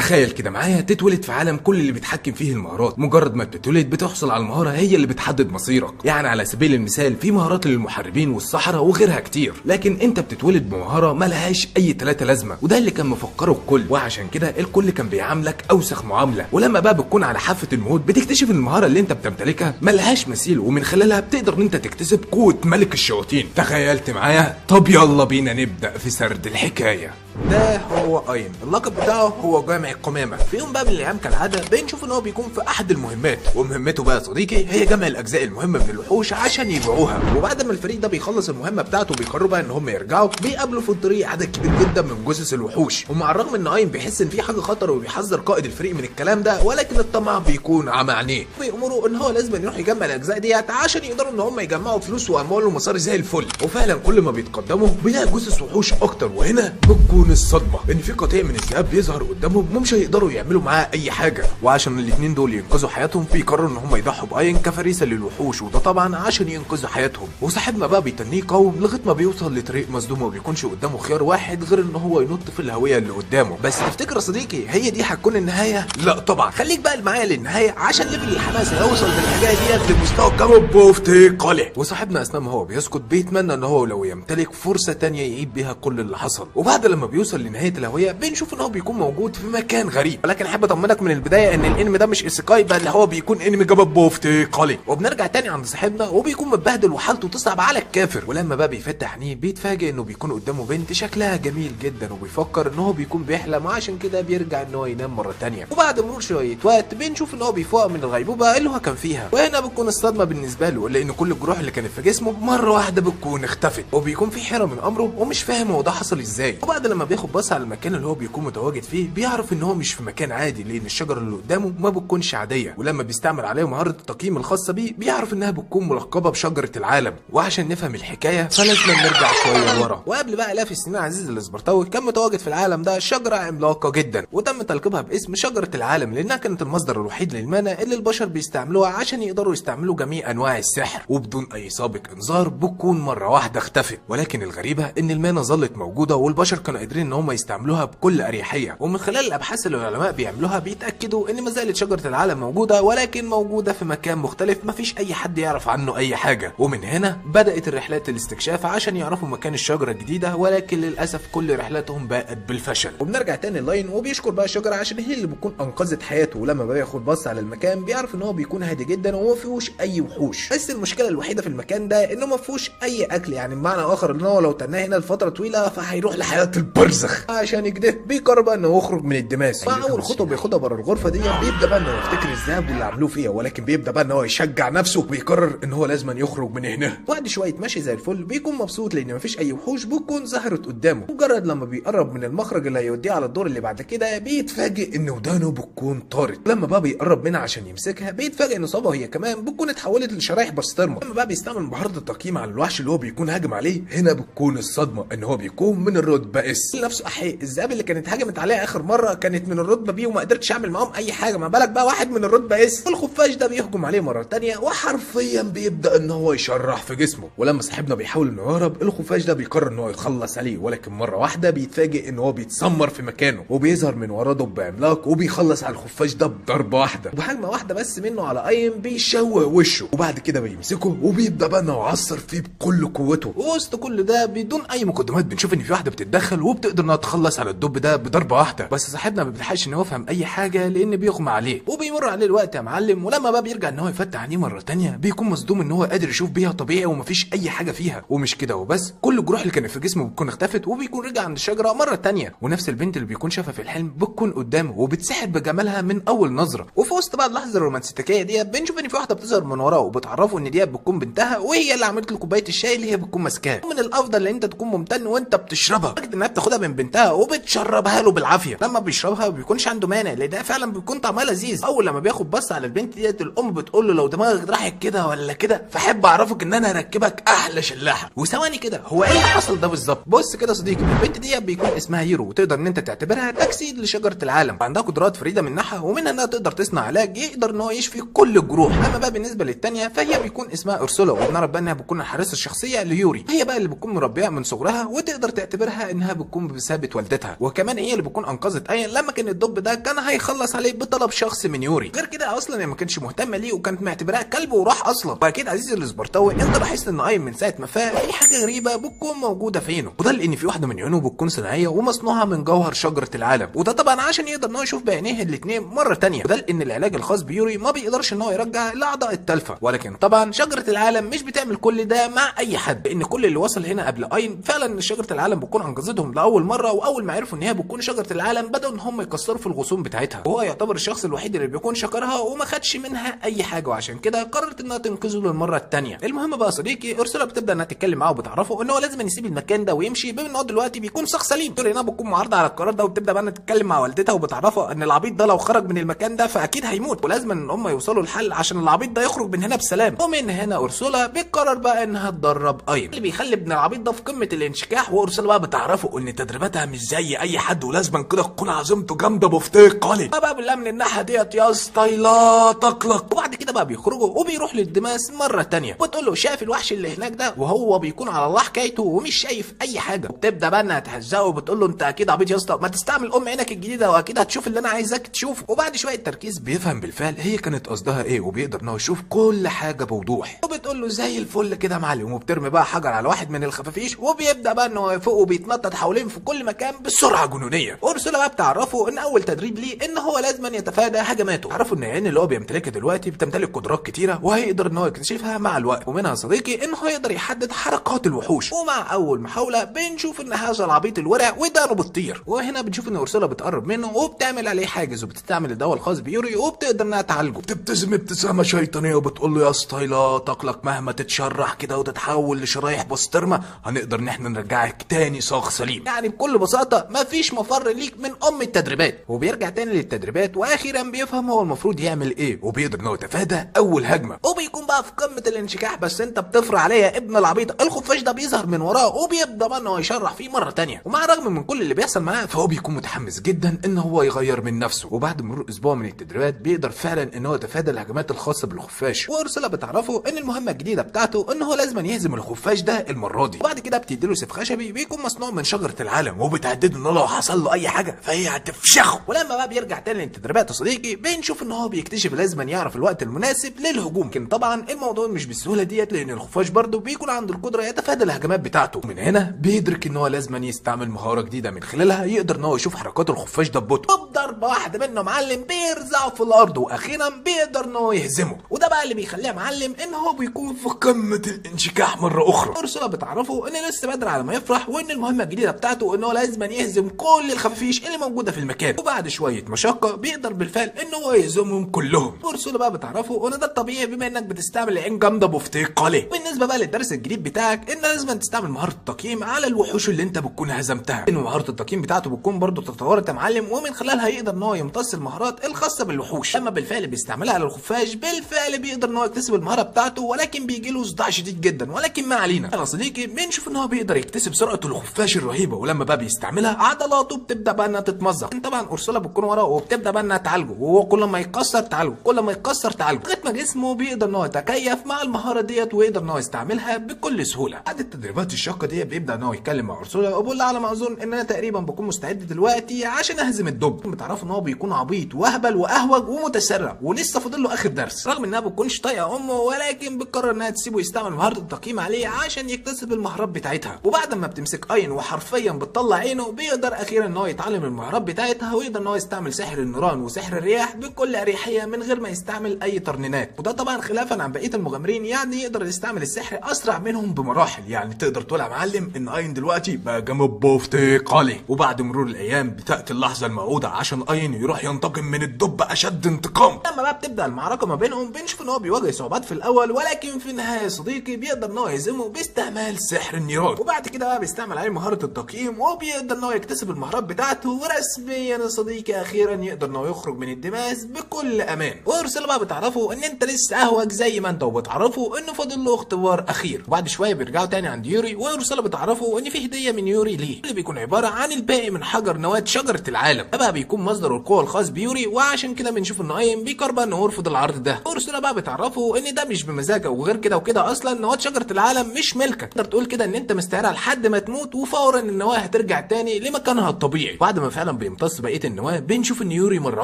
تخيل كده معايا تتولد في عالم كل اللي بيتحكم فيه المهارات، مجرد ما بتتولد بتحصل على المهارة هي اللي بتحدد مصيرك. يعني على سبيل المثال في مهارات للمحاربين والسحرة وغيرها كتير، لكن انت بتتولد بمهارة ملهاش اي تلاتة لازمة، وده اللي كان مفكرة الكل، وعشان كده الكل كان بيعاملك اوسخ معاملة. ولما بقى بتكون على حافة الموت بتكتشف ان المهارة اللي انت بتمتلكها ملهاش مثيل، ومن خلالها بتقدر ان انت تكتسب قوة ملك الشياطين. تخيلت معايا؟ طب يلا بينا نبدأ في سرد الحكاية. ده هو اين، اللقب بتاعه هو جامع القمامة. في يوم بقى من الايام كالعادة بنشوف ان هو بيكون في احد المهمات، ومهمته بقى يا صديقي هي جمع الاجزاء المهمة من الوحوش عشان يبيعوها. وبعد ما الفريق ده بيخلص المهمة بتاعته بيقرروا بقى ان هم يرجعوا، بيقابلوا في الطريق عدد كبير جدا من جثث الوحوش. ومع الرغم ان اين بيحس ان في حاجة خطر وبيحذر قائد الفريق من الكلام ده، ولكن الطمع بيكون عمى عينيه، بيأمره ان هو لازم يروح يجمع الاجزاء ديت عشان يقدروا ان هم يجمعوا فلوس واموال ومصاري زي الفل. وفعلا كل ما بيتقدموا بيلاقوا جثث وحوش اكتر، وهنا بتكون الصدمة ان في قطيع من الذئاب بيظهر قدامهم ومش هيقدروا يعملوا معاه اي حاجة. وعشان الاثنين دول ينقذوا حياتهم بيقرروا ان هم يضحوا باين كفريسه للوحوش، وده طبعا عشان ينقذوا حياتهم. وصاحبنا بقى بيتنيه قوم لغاية ما بيوصل لطريق مسدود، وما بيكونش قدامه خيار واحد غير ان هو ينط في الهوية اللي قدامه. بس تفتكر يا صديقي هي دي هتكون النهاية؟ لا طبعا، خليك بقى معايا للنهاية عشان level الحماس هيوصل بالحكاية ديت لمستوى كاموبوفتيقالي. وصاحبنا اثناء ما هو بيسكت بيتمنى ان هو لو يمتلك فرصة تانية يعيد بيها كل اللي حصل. وبعد لما بيوصل لنهاية الهوية بنشوف ان هو بيكون موجود في مكان غريب، ولكن احب اطمنك من البداية ان الانمي ده مش isekai، بل هو بيكون انمي جابوفتيقالي. وبنرجع تاني عند صاحبنا وبيكون متبهدل وحالته تصعب على الكافر. ولما بقى بيفتح عينيه بيتفاجئ انه بيكون قدامه بنت شكلها جميل جدا، وبيفكر ان هو بيكون بيحلم، وعشان كده بيرجع ان هو ينام مرة تانية. وبعد مرور شوية وقت بنشوف ان هو بيفوق من الغيبوبه اللي هو كان فيها، وهنا بتكون الصدمة بالنسبة له لان كل الجروح اللي كانت في جسمه مرة واحدة بتكون اختفت، وبيكون في حيره من امره ومش فاهم هو ده حصل ازاي. وبعد لما بياخد بص على المكان اللي هو بيكون متواجد فيه بيعرف ان هو مش في مكان عادي، لان الشجرة اللي قدامه ما بتكونش عادية. ولما بيستعمل عليه مهارة التقييم الخاصة بيه بيعرف انها بتكون ملقبه بشجرة العالم. وعشان نفهم الحكاية فلازم نرجع شوية لورا. وقبل بقى الاف السنين عزيز الاسبرتاوي كان متواجد في العالم ده شجرة عملاقة جدا، وتم تلقيبها باسم شجرة العالم لانها كانت المصدر الوحيد لل mana اللي البشر بيستعملوها عشان يقدروا يستعملوا جميع انواع السحر. وبدون اي سابق انذار بتكون مرة واحدة اختفت، ولكن الغريبة ان ال mana ظلت موجودة والبشر كانوا قادرين ان هم يستعملوها بكل اريحية. ومن خلال الابحاث اللي العلماء بيعملوها بيتاكدوا ان ما زالت شجرة العالم موجودة، ولكن موجودة في مكان مختلف مفيش اي حد يعرف عنه اي حاجة. ومن هنا بدات الرحلات الاستكشاف عشان يعرفوا مكان الشجرة الجديدة، ولكن للاسف كل رحلاتهم باءت بالفشل. وبنرجع تاني لاين وبيشكر بقى الشجرة عشان هي اللي بتكون انقذت حياته. ولما بياخد بص على المكان بيعرف ان هو بيكون هادي جدا وما فيهوش اي وحوش، بس المشكلة الوحيدة في المكان ده انه ما فيهوش اي اكل، يعني بمعنى اخر ان هو لو تناه هنا لفترة طويلة فهيروح لحياه البرزخ. عشان كده بيقرر بقى انه يخرج من الدماس. مع اول خطوة بياخدها بره الغرفة دي بيبدا بقى انه يفتكر الذهب واللي عملوه فيها، ولكن بيبدا بقى ان هو يشجع نفسه وبيقرر ان هو لازم يخرج من هنا. بعد شوية ماشي زي الفل بيكون مبسوط لان مفيش اي وحوش بتكون ظهرت قدامه. مجرد لما بيقرب من المخرج اللي هيوديه على الدور اللي بعد كده بيتفاجئ ان ودانه بتكون طارت. لما بقى بيقرب منها عشان يمسكها بيتفاجئ ان صابه هي كمان بتكون اتحولت لشرايح بسطرمه. لما بقى بيستعمل مهارة التقييم على الوحش اللي هو بيكون هاجم عليه، هنا بتكون الصدمة ان هو بيكون من الرتبة S. نفسه احي الذئاب اللي كانت هاجمت عليها اخر مرة كانت من الرتبة B وما قدرتش اعمل معاهم اي حاجة، ما بالك بقى واحد من الرتبة S. والخفاش ده بيهجم عليه مرة ثانية وحرفيا بيبدا ان هو يشرح في جسمه. ولما صاحبنا بيحاول انه يهرب الخفاش ده بيقرر ان هو يخلص عليه، ولكن مرة واحدة بيتفاجئ ان هو بيتسمر في مكانه وبيظهر من وراه دب عملاق وبيخلص على الخفاش ده بضربه واحدة، وبهجمه واحدة بس منه على ايم بيشوه وشه. وبعد كده بيمسكه وبيبدا بقى انه يعصر فيه بكل قوته. ووسط كل ده بدون اي مقدمات بنشوف ان في واحدة بتتدخل وبتقدر انها تخلص على الدب ده بضربه واحدة، بس صاحبنا ما بيلحقش ان هو يفهم اي حاجة لان بيغمى عليه وبيمر عليه الوقت يا معلم. ولما بقى بيرجع ان هو يفتح عينيه مرة تانية بيكون مصدوم ان هو قادر يشوف بيها طبيعي ومفيش اي حاجة فيها. ومش كده وبس، كل الجروح اللي كانت في جسمه بتكون اختفت وبيكون رجع عند الشجرة مرة تانية، ونفس البنت اللي بيكون شافها في الحلم بتكون قدامه وبتسحر بجمالها من اول نظره. وفي وسط بقى اللحظة الرومانسية دي بنشوف ان في واحدة بتظهر من وراه وبتعرفه ان دي بتكون بنتها وهي اللي عملت له كوباية الشاي اللي هي بتكون ماسكاها، ومن الافضل ان انت تكون ممتن وانت بتشربها. لدرجة انها بتاخدها من بنتها وبتشربها له بالعافية. لما بيشربها ما بيكونش عنده مانع لان ده فعلا بيكون طعمها لذيذ. اول لما بياخد بص على البنت ديت الام بتقول له لو دماغك راحت كده ولا كده فحب اعرفك ان انا هركبك احلى شلاحه. وثواني كده هو ايه اللي حصل ده بالظبط؟ بص كده يا صديقي، البنت دي بيكون اسمها هيرو وتقدر ان انت تعتبرها تجسيد لشجرة العالم، عندها قدرات فريدة من ناحية ومنها انها تقدر تصنع علاج يقدر ان هو يشفي كل الجروح. اما بقى بالنسبة للثانيه فهي بيكون اسمها ارسولا، وبنعرف بقى انها بتكون الحارسه الشخصية ليوري، هي بقى اللي بتكون مربيها من صغرها وتقدر تعتبرها انها بتكون بتكون بمثابة والدتها، وكمان هي اللي بتكون انقذت اين لما كان الدب ده كان هيخلص عليه بطلب شخص من يوري. غير كده اصلا هي ما كانتش مهتمة ليه وكانت معتبراه كلب وراح اصلا. واكيد عزيزي الاسبرتاوي انت لاحظت ان اين من ساعة ما فاق في حاجة غريبة بتكون موجودة في عينه، وده لان في واحدة من عيونه بتكون صناعية ومصنوعه من جوهر شجرة العالم، وده طبعا عشان يقدر ان هو يشوف بعينيه الاثنين مرة ثانية، وده لان العلاج الخاص بيوري ما بيقدرش ان هو يرجع الاعضاء التالفه. ولكن طبعا شجرة العالم مش بتعمل كل ده مع اي حد، لان كل اللي وصل هنا قبل اين فعلا شجرة العالم بتكون انقذتهم لاول مرة، واول ما عرفوا ان هي بتكون شجرة العالم بداوا ان هم يكسروا في الغصون بتاعتها، وهو يعتبر الشخص الوحيد اللي بيكون شكرها وما خدش منها اي حاجة، وعشان كده قررت انها تنقذه للمرة الثانية. المهم بقى صديقي ارسولا بتبدا انها تتكلم معاه وبتعرفه ان هو لازم يسيب المكان ده ويمشي بما ان هو دلوقتي بيكون شخص سليم. هنا بتكون معارضة على القرار ده، وبتبدا بقى انها تتكلم مع والدتها وبتعرفها ان العبيط ده لو خرج من المكان ده فاكيد هيموت، ولازم ان هم يوصلوا لحل عشان العبيط ده يخرج من هنا بسلام. ومن هنا ارسولا بتقرر بقى انها تدرب اين اللي بيخلي ابن العبيط ده في قمة الانشكاح، وارسولا بقى بتعرفه ان تدريباتها مش زي اي حد ولازم كده تكون عزيمته جامدة بفتيق قلي بقى بالله من الناحية ديت يا اسطى لا تقلق. وبعد كده بقى بيخرجوا وبيروح للدماس مرة ثانية، وتقول له شايف الوحش اللي هناك ده، وهو بيكون على الله حكايته ومش شايف اي حاجة، وبتبدا بقى انها تهزقه وبتقول له انت اكيد عبيط يا اسطى، ما تستعمل ام عينك الجديدة واكيد هتشوف اللي انا عايزك تشوفه. وبعد شوية تركيز بيفهم بالفعل هي كانت قصدها ايه، وبيقدر ان هو يشوف كل حاجة بوضوح، وبتقول له زي الفل كده يا معلم، وبترمي بقى حجر على واحد من الخفافيش، وبيبدا بقى ان هو يفوق وبيتنطط حوالين في كل مكان بسرعة جنونيه. اورسولا بقى بتعرفه ان اول تدريب ليه ان هو لازم يتفادى هجماته، عرفوا ان العين اللي هو بيمتلكها دلوقتي بتمتلك قدرات كتيرة وهيقدر ان هو يكتشفها مع الوقت، ومنها صديقي ان هو يقدر يحدد حركات الوحوش. ومع اول محاولة بنشوف ان هذا العبيط الورع ودانه بتطير، وهنا بنشوف ان اورسولا بتقرب منه وبتعمل عليه حاجز وبتستعمل الدواء الخاص بيوري وبتقدر انها تعالجه. بتبتسم ابتسامة شيطانية وبتقول له يا اسطى لا تقلق، مهما تتشرح كده وتتحول لشرايح بسطرمه هنقدر ان احنا نرجعك تاني صاغ سليم. يعني بكل بساطة مفيش مفر ليك من ام التدريبات. وبيرجع تاني للتدريبات واخيرا بيفهم هو المفروض يعمل ايه، وبيقدر ان هو يتفادى اول هجمة، وبيكون بقى في قمة الانشكاح. بس انت بتفرع عليا يا ابن العبيط، الخفاش ده بيظهر من وراه وبيبدا بقى ان هو يشرح فيه مرة تانية. ومع الرغم من كل اللي بيحصل معاه فهو بيكون متحمس جدا ان هو يغير من نفسه، وبعد مرور اسبوع من التدريبات بيقدر فعلا ان هو يتفادى الهجمات الخاصة بالخفاش. وارسولا بتعرفه ان المهمة الجديدة بتاعته ان هو لازم يهزم الخفاش ده المرة دي. وبعد كده بتديله سيف خشبي بيكون مصنوع من شجرة العالم، وبتهدده ان لو حصل له اي حاجة فهي هتفشخه. ولما بقى بيرجع تاني للتدريبات يا صديقي بنشوف ان هو بيكتشف لازم يعرف الوقت المناسب للهجوم، لكن طبعا الموضوع مش بالسهولة ديت لان الخفاش برضه بيكون عنده القدرة يتفادى الهجمات بتاعته. ومن هنا بيدرك ان هو لازم يستعمل مهارة جديدة من خلالها يقدر ان هو يشوف حركات الخفاش ده ببطء، وبضربه واحدة منه معلم بيرزعه في الارض، واخيرا بيقدر ان هو يهزمه. وده بقى اللي بيخليه معلم ان هو بيكون في قمة الانشكاح مرة اخرى. ارسولا بتعرفه ان لسه بدري على ما يفرح، وان المهمة الجديدة بتاعته ان هو لازم يهزم كل الخفافيش اللي موجودة في المكان. وبعد شوية مشقة بيقدر بالفعل ان هو يهزمهم كلهم. ارسولا بقى بتعرفه ان ده الطبيعي بما انك بتستعمل عين جامدة بفتيق عليه. بالنسبة بقى للدرس الجديد بتاعك ان لازم تستعمل مهارة التقييم على الوحوش اللي انت بتكون هزمتها، ان مهارة التقييم بتاعته بتكون برضه تطورت يا معلم، ومن خلالها يقدر ان هو يمتص المهارات الخاصة بالوحوش. اما بالفعل بيستعملها على الخفاش بالفعل بيقدر ان هو يكتسب المهارة بتاعته، ولكن بيجي له صداع شديد جدا. ولكن ما علينا يا صديقي، بنشوف ان هو بيقدر يكتسب سرعة الخفاش الرهيبة، ولما بقى بيستعملها عضلاته بتبدا بقى انها تتمزق. طبعا ارسولا بتكون وراه وبتبدا بقى انها تعالجه، وهو كل ما يكسر تعالجه، كل ما يكسر تعالجه، لغاية ما جسمه بيقدر ان هو يتكيف مع المهارة ديت ويقدر ان هو يستعملها بكل سهولة. بعد التدريبات الشاقة دي بيبدا ان هو يتكلم مع ارسولا وبيقول لها على ما اظن ان انا تقريبا بكون مستعد دلوقتي عشان اهزم الدب. بتعرفوا ان هو بيكون عبيط واهبل واهوج ومتسرع، ولسه فاضل له اخر درس، رغم انها بتكونش طايقة امه، ولكن بتقرر انها تسيبه يستعمل مهارة التقييم عليه عشان يكتسب المهارات بتاعتها. وبعد ما بتمسك اين وحرفيا بتطلع عينه بيقدر اخيرا ان هو يتعلم المهارات بتاعتها، ويقدر ان هو يستعمل سحر النيران وسحر الرياح بكل اريحية من غير ما يستعمل اي ترنينات. وده طبعا خلافا عن بقية المغامرين، يعني يقدر يستعمل السحر اسرع منهم بمراحل. يعني تقدر تقول يا معلم ان اين دلوقتي بقى جامد بفتيق عليه. وبعد مرور الايام بتاتي اللحظة الموعوده عشان اين يروح ينتقم من الدب اشد انتقام. لما بقى بتبدا المعركة ما بينهم بنشوف ان هو بيواجه صعوبات في الاول، ولكن في النهاية يا صديقي بيقدر ان هو يهزمه باستعمال سحر النيران. وبعد كده بقى بيستعمل عليه مهارة التقييم وبيقدر ان هو يكتسب المهارات بتاعته، ورسميا يا صديقي اخيرا يقدر ان هو يخرج من الدماس بكل امان. وارسولا بقى بتعرفه ان انت لسه اهوج زي ما انت، وبتعرفه انه فاضل له اختبار اخير. وبعد شوية بيرجعوا تاني عند يوري، وارسولا بتعرفه ان في هديه من يوري ليه اللي بيكون عبارة عن الباقي من حجر نواه شجرة العالم. ده بقى بيكون مصدر القوة الخاص بيوري، وعشان كده بنشوف ان اين بيقرر انه يرفض العرض ده. ارسولا بقى بتعرفه ان ده مش بمزاجه، وغير كده وكده اصلا نواه شجرة العالم مش ملكك، تقدر تقول كده ان انت مستعيرها لحد ما تموت، وفورا النواة والنواه هترجع تاني لمكانها الطبيعي. بعد ما فعلا بيمتص بقية النواة بنشوف ان يوري مرة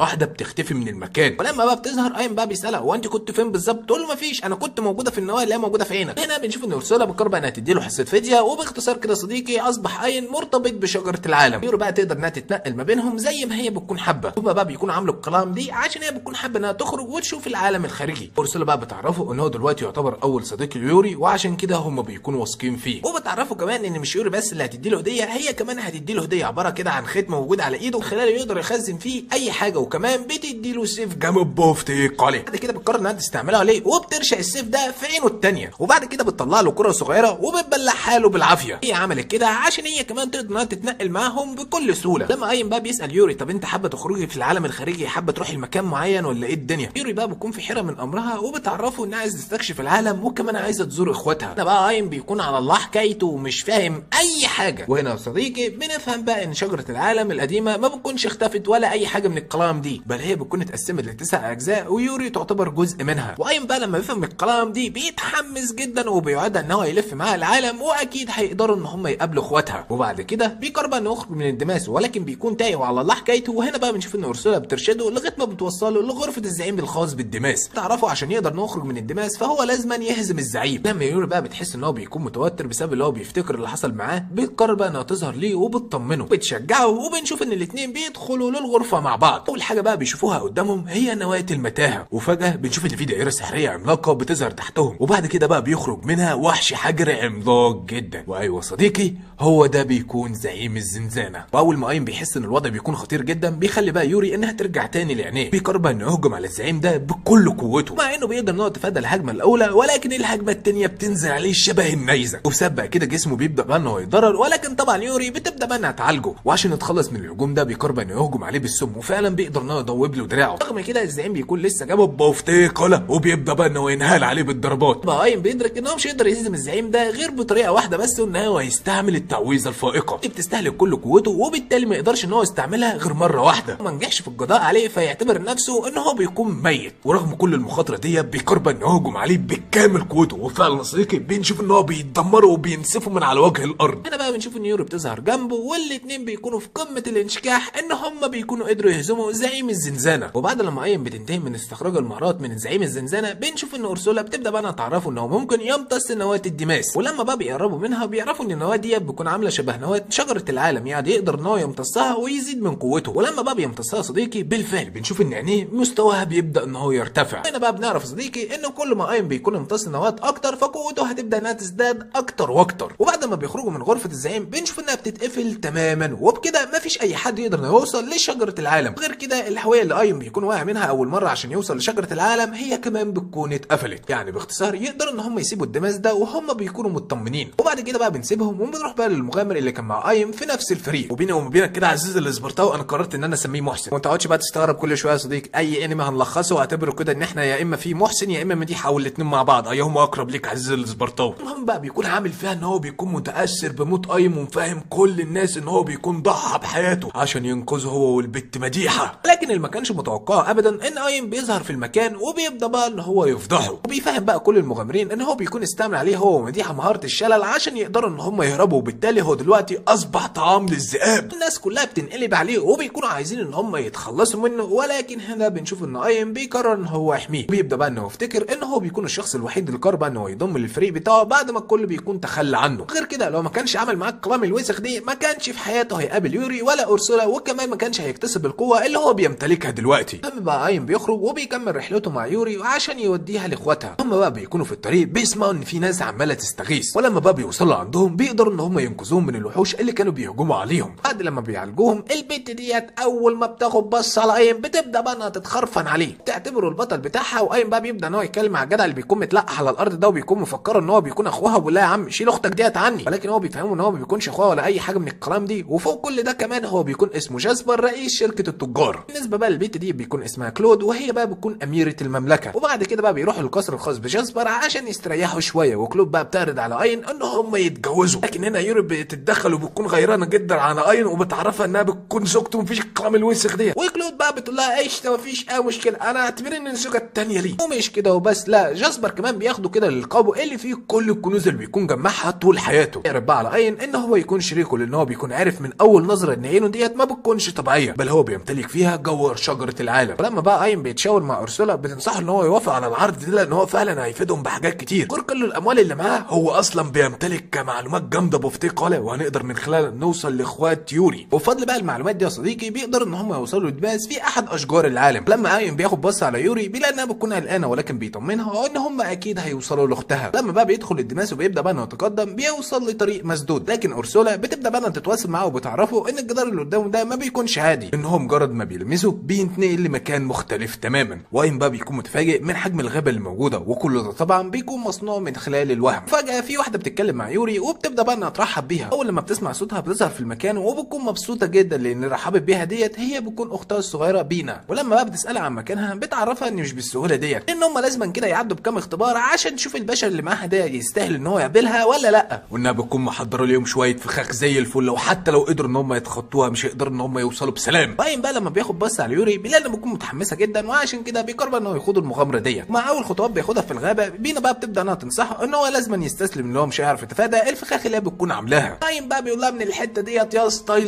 واحدة بتختفي من المكان، ولما بقى بتظهر اين بقى بيسالها هو انت كنت فين بالظبط؟ تقول له مفيش، انا كنت موجودة في النواة اللي هي موجودة في عينك. هنا بنشوف ان اورسولا بتقرر انها تدي له حصة فدية، وباختصار كده صديقي اصبح اين مرتبط بشجرة العالم. يوري بقى تقدر انها تتنقل ما بينهم زي ما هي بتكون حابة، هما بقى بيكونوا عاملوا الكلام دي عشان هي بتكون حابة انها تخرج وتشوف العالم الخارجي. اورسولا بقى بتعرفه ان هو دلوقتي يعتبر اول صديق ليوري، وعشان كده هما بيكونوا واثقين فيه. وبتعرفه كمان ان مش يوري بس اللي هتدي له هديه، هي كمان هتدي له هديه عبارة كده عن ختم موجود على ايده خلاله يقدر يخزن فيه اي حاجة، وكمان بتدي له سيف جامد بوفتيك عليه. بعد كده بتقرر انها تستعمله عليه وبترشق السيف ده في عينه الثانية، وبعد كده بتطلع له كره صغيرة وبتبلعها له بالعافية. هي عملت كده عشان هي كمان تقدر انها تتنقل معاهم بكل سهولة. لما اين بقى بيسال يوري طب انت حابة تخرجي في العالم الخارجي، حابة تروحي لمكان معين ولا ايه الدنيا؟ يوري بقى بتكون في حيره من امرها وبتعرفه انها عايزه تستكشف العالم وكمان عايزه تزور اخواتها. هنا بقى اين بيكون على الله حكايته ومش فاهم اي حاجة. وهنا يا صديقي بنفهم بقى ان شجرة العالم القديمة ما بتكونش اختفت ولا اي حاجة من الكلام دي، بل هي بتكون اتقسمت لتسع اجزاء ويوري تعتبر جزء منها. واين بقى لما بيفهم الكلام دي بيتحمس جدا وبيوعدها ان هو يلف معاها العالم واكيد هيقدروا ان هم يقابلوا اخواتها. وبعد كده بيقرر انه يخرج من الدماس، ولكن بيكون تايه وعلى الله حكايته. وهنا بقى بنشوف ان اورسولا بترشده لغاية ما بتوصله لغرفة الزعيم الخاص بالدماس. تعرفوا عشان يقدر انه يخرج من الدماس فهو لازما يهزم الزعيم. لما يوري بقى بتحس ان هو بيكون متوتر بسبب اللي هو بيفتكر اللي حصل معاه، بيقرر بقى انها تظهر ليه وبتطمنه وبتشجعه، وبنشوف ان الاثنين بيدخلوا للغرفة مع بعض. اول حاجة بقى بيشوفوها قدامهم هي نواه المتاهة، وفجاة بنشوف ان في دائرة سحريه عملاقة بتظهر تحتهم، وبعد كده بقى بيخرج منها وحش حجر عملاق جدا. وايوة صديقي هو ده بيكون زعيم الزنزانة. واول ما اين بيحس ان الوضع بيكون خطير جدا بيخلي بقى يوري انها ترجع تاني لعينيه، بيقرر بقى انه يهجم على الزعيم ده بكل قوته، مع انه بيقدر ان هو يتفادى الهجمة الاولى، ولكن الهجمة الثانية بتنزل عليه شبه النيزك، وبسبب بقى كده جسمه بيبدا بقى انه يتضرر، ولكن طبعا يوري بتبدا بقى انها تعالجه. وعشان يتخلص من الهجوم ده بيقرر بقى انه يهجم عليه بالسم، وفعلا بيقدر ان هو يدوب له دراعه. رغم كده الزعيم بيكون لسه جابه بوفتيقله وبيبدا بقى انه ينهال عليه بالضربات. بقى اين بيدرك ان هو مش هيقدر يهزم الزعيم ده غير بطريقة واحدة بس، ان هو يستعمل التعويذه الفائقة اللي بتستهلك كل قوته، وبالتالي ما يقدرش ان هو يستعملها غير مرة واحدة. ما نجحش في القضاء عليه فيعتبر نفسه ان هو بيكون ميت. ورغم كل المخاطرة دي بيقرر انه يهجم عليه بكامل قوته، وفعلا صديقي بنشوف ان هو بيدمره وبينسفه من على وجه الارض. هنا بقى بنشوف ان يوري بتظهر جنبه، والاثنين بيكونوا في قمة الانشكاح ان هم بيكونوا قدروا يهزموا زعيم الزنزانة. وبعد لما اين بتنتهي من استخراج المهارات من زعيم الزنزانة بنشوف ان اورسولا بتبدا بقى تعرفوا ان هو ممكن يمتص نواه الدماس، ولما بقى بيقربوا منها بيعرفوا ان النواة دي بتكون عامله شبه نواه شجرة العالم، يعني يقدر ان هو يمتصها ويزيد من قوته. ولما بقى بيمتصها صديقي بالفعل بنشوف ان عينيه مستواها بيبدا ان هو يرتفع. هنا بقى بنعرف صديقي ان كل ما اين بيكون امتص نواه اكتر فقوته هتبدا انها تزداد اكتر واكتر. وبعد ما بيخرجوا من غرفة الزعيم بنشوف انها بتتقفل تماما، وبكده مفيش اي حد يقدر انه يوصل لشجرة العالم. غير كده الحويه اللي اين بيكون واقع منها اول مرة عشان يوصل لشجرة العالم هي كمان بتكون اتقفلت، يعني باختصار يقدروا ان هم يسيبوا الدماس ده وهم بيكونوا مطمنين. وبعد كده بقى بنسيبهم وبنروح بقى للمغامر اللي كان مع ايم في نفس الفريق. وبيني وبينك كده عزيز الاسبرتاو انا قررت ان انا اسميه محسن، وما تقعدش بقى تستغرب كل شوية يا صديق، اي انمي هنلخصه واعتبره كده ان احنا يا اما في محسن يا اما مديح او الاثنين مع بعض، ايهما اقرب ليك عزيز الاسبرتاو. المهم بقى بيكون عامل فيها ان هو بيكون متاثر بموت ايم ومفهم كل الناس ان هو بيكون ضحى بحياته عشان ينقذه هو والبت مديحه، لكن اللي ما كانش متوقعه ابدا ان ايم بيظهر في المكان وبيبدا بقى ان هو يفضحه، وبيفهم بقى كل المغامرين ان هو بيكون استعمل عليه هو ومديحة مهارة الشلل عشان يقدروا ان هم يهربوا، وبالتالي هو دلوقتي اصبح طعام للذئاب. الناس كلها بتنقلب عليه وبيكونوا عايزين ان هم يتخلصوا منه، ولكن هنا بنشوف ان ايم بيقرر ان هو يحميه، وبيبدا بقى انه يفتكر ان هو بيكون الشخص الوحيد اللي قرر ان هو يضم للفريق بتاعه بعد ما الكل بيكون تخلى عنه. غير كده لو ما كانش عمل معاه الكلام الوسخ دي ما كانش في حياته هيقابل يوري ولا اورسولا، وكمان ما كانش هيكتسب القوة اللي هو بيمتلكها دلوقتي. المهم بقى ايم بيخرج وبيكمل رحلته مع يوري عشان يوديها لاخواتها. هم بقى بيكونوا في الطريق بيسمعوا ان في ناس عماله تستغيث، ولما بقى بيوصلوا عندهم بيقدروا ان هم ينقذوهم من الوحوش اللي كانوا بيهجموا عليهم. بعد لما بيعالجوهم البت ديت اول ما بتاخد بص على ايم بتبدا بقى انها تتخرفن عليه، تعتبره البطل بتاعها. وايم بقى بيبدا ان هو يتكلم مع الجدع اللي بيكون متلقح على الارض ده، وبيكون مفكرة ان هو بيكون اخوها، وبيقول لها يا عم شيل اختك ديت عني، ولكن هو بيفهمه ان هو ما بيكونش اخوها ولا اي حاجة من الكلام دي. وفوق كل ده كمان هو بيكون اسمه جاسبر رئيس شركة التجار. بالنسبة بقى للبت دي بيكون اسمها كلود، وهي بقى بتكون اميره المملكة. وبعد كده بقى بيروحوا القصر الخاص بجاسبر عشان يستريحوا شوية، وكلود بقى بتعرض على اين ان هم يتجوزوا، لكن هنا يوري بتتدخل وبتكون غيرانه جدا على اين وبتعرفها انها بتكون زوجته ومفيش الكلام الوسخ دي. ويقرر وكلود بقى بتقول لها قشطه مفيش اي مشكلة، انا اعتبر ان الزوجة الثانية ليه. ومش كده وبس، لا جاسبر كمان بياخده كده للقابو اللي فيه كل الكنوز اللي بيكون جمعها طول حياته. يعرف بقى على اين ان هو يكون شريكه، لان هو بيكون عارف من اول نظره ان عينه ديت ما بتكونش طبيعية، بل هو بيمتلك فيها جوهر شجرة العالم. ولما بقى اين بيتشاور مع ارسولا بتنصحه ان هو يوافق على العرض ده، لان هو فعلا هيفيدهم بحاجات كتير. غير كل الاموال اللي معاه هو اصلا بيمتلك معلومات جامدة بفتيق قلع، وهنقدر من خلالها نوصل لاخوات يوري. وبفضل بقى المعلومات دي يا صديقي بيقدر ان هم يوصلوا لدماس في احد اشجار العالم. لما اين بياخد بص على يوري بيلاقي انها بتكون قلقانة، ولكن بيطمنها ان هم اكيد هيوصلوا لاختها. لما بقى بيدخل الدماس وبيبدا بقى انه يتقدم بيوصل لطريق مسدود، لكن اورسولا بتبدا بقى انها تتواصل معاه وبتعرفه ان الجدار اللي قدامه ده ما بيكونش عادي، ان هو مجرد ما بيلمسه بينتقل لمكان مختلف تماما. واين بقى بيكون متفاجئ من حجم الغابة اللي موجودة، وكل ده طبعا بيكون مصنوع من خلال الوهم. فجاة في واحدة بتتكلم مع يوري وبتبدا بقى انها ترحب بيها. اول لما بتسمع صوتها بتظهر في المكان وبتكون مبسوطة جدا، لان رحبت بيها ديت هي بتكون اختها الصغيرة بينا. ولما بقى بتسالها عن مكانها بتعرفها ان مش بالسهولة ديت، ان هم لازما كده يعدوا بكام اختبار عشان تشوف البشر اللي معاها ده يستاهل ان هو يقابلها ولا لا، وانها بتكون محضرة ليهم شوية فخاخ زي الفل، وحتى لو قدروا ان هم يتخطوها مش هيقدروا ان هم يوصلوا بسلام. باين بقى لما بياخد بص على يوري بيلاقي انها بتكون متحمسة جدا، وعشان كده بيقرر ان هو يخوض المغامرة ديت. مع اول خطوات بياخدها في الغابة بينا بقى بتبدا انها تنصحه ان هو لازما يستسلم، ان هو مش هيعرف يتفادى الفخاخ اللي هي بتكون عاملاها. باين بقى بيقول لها من الحتة ديت يا اسطى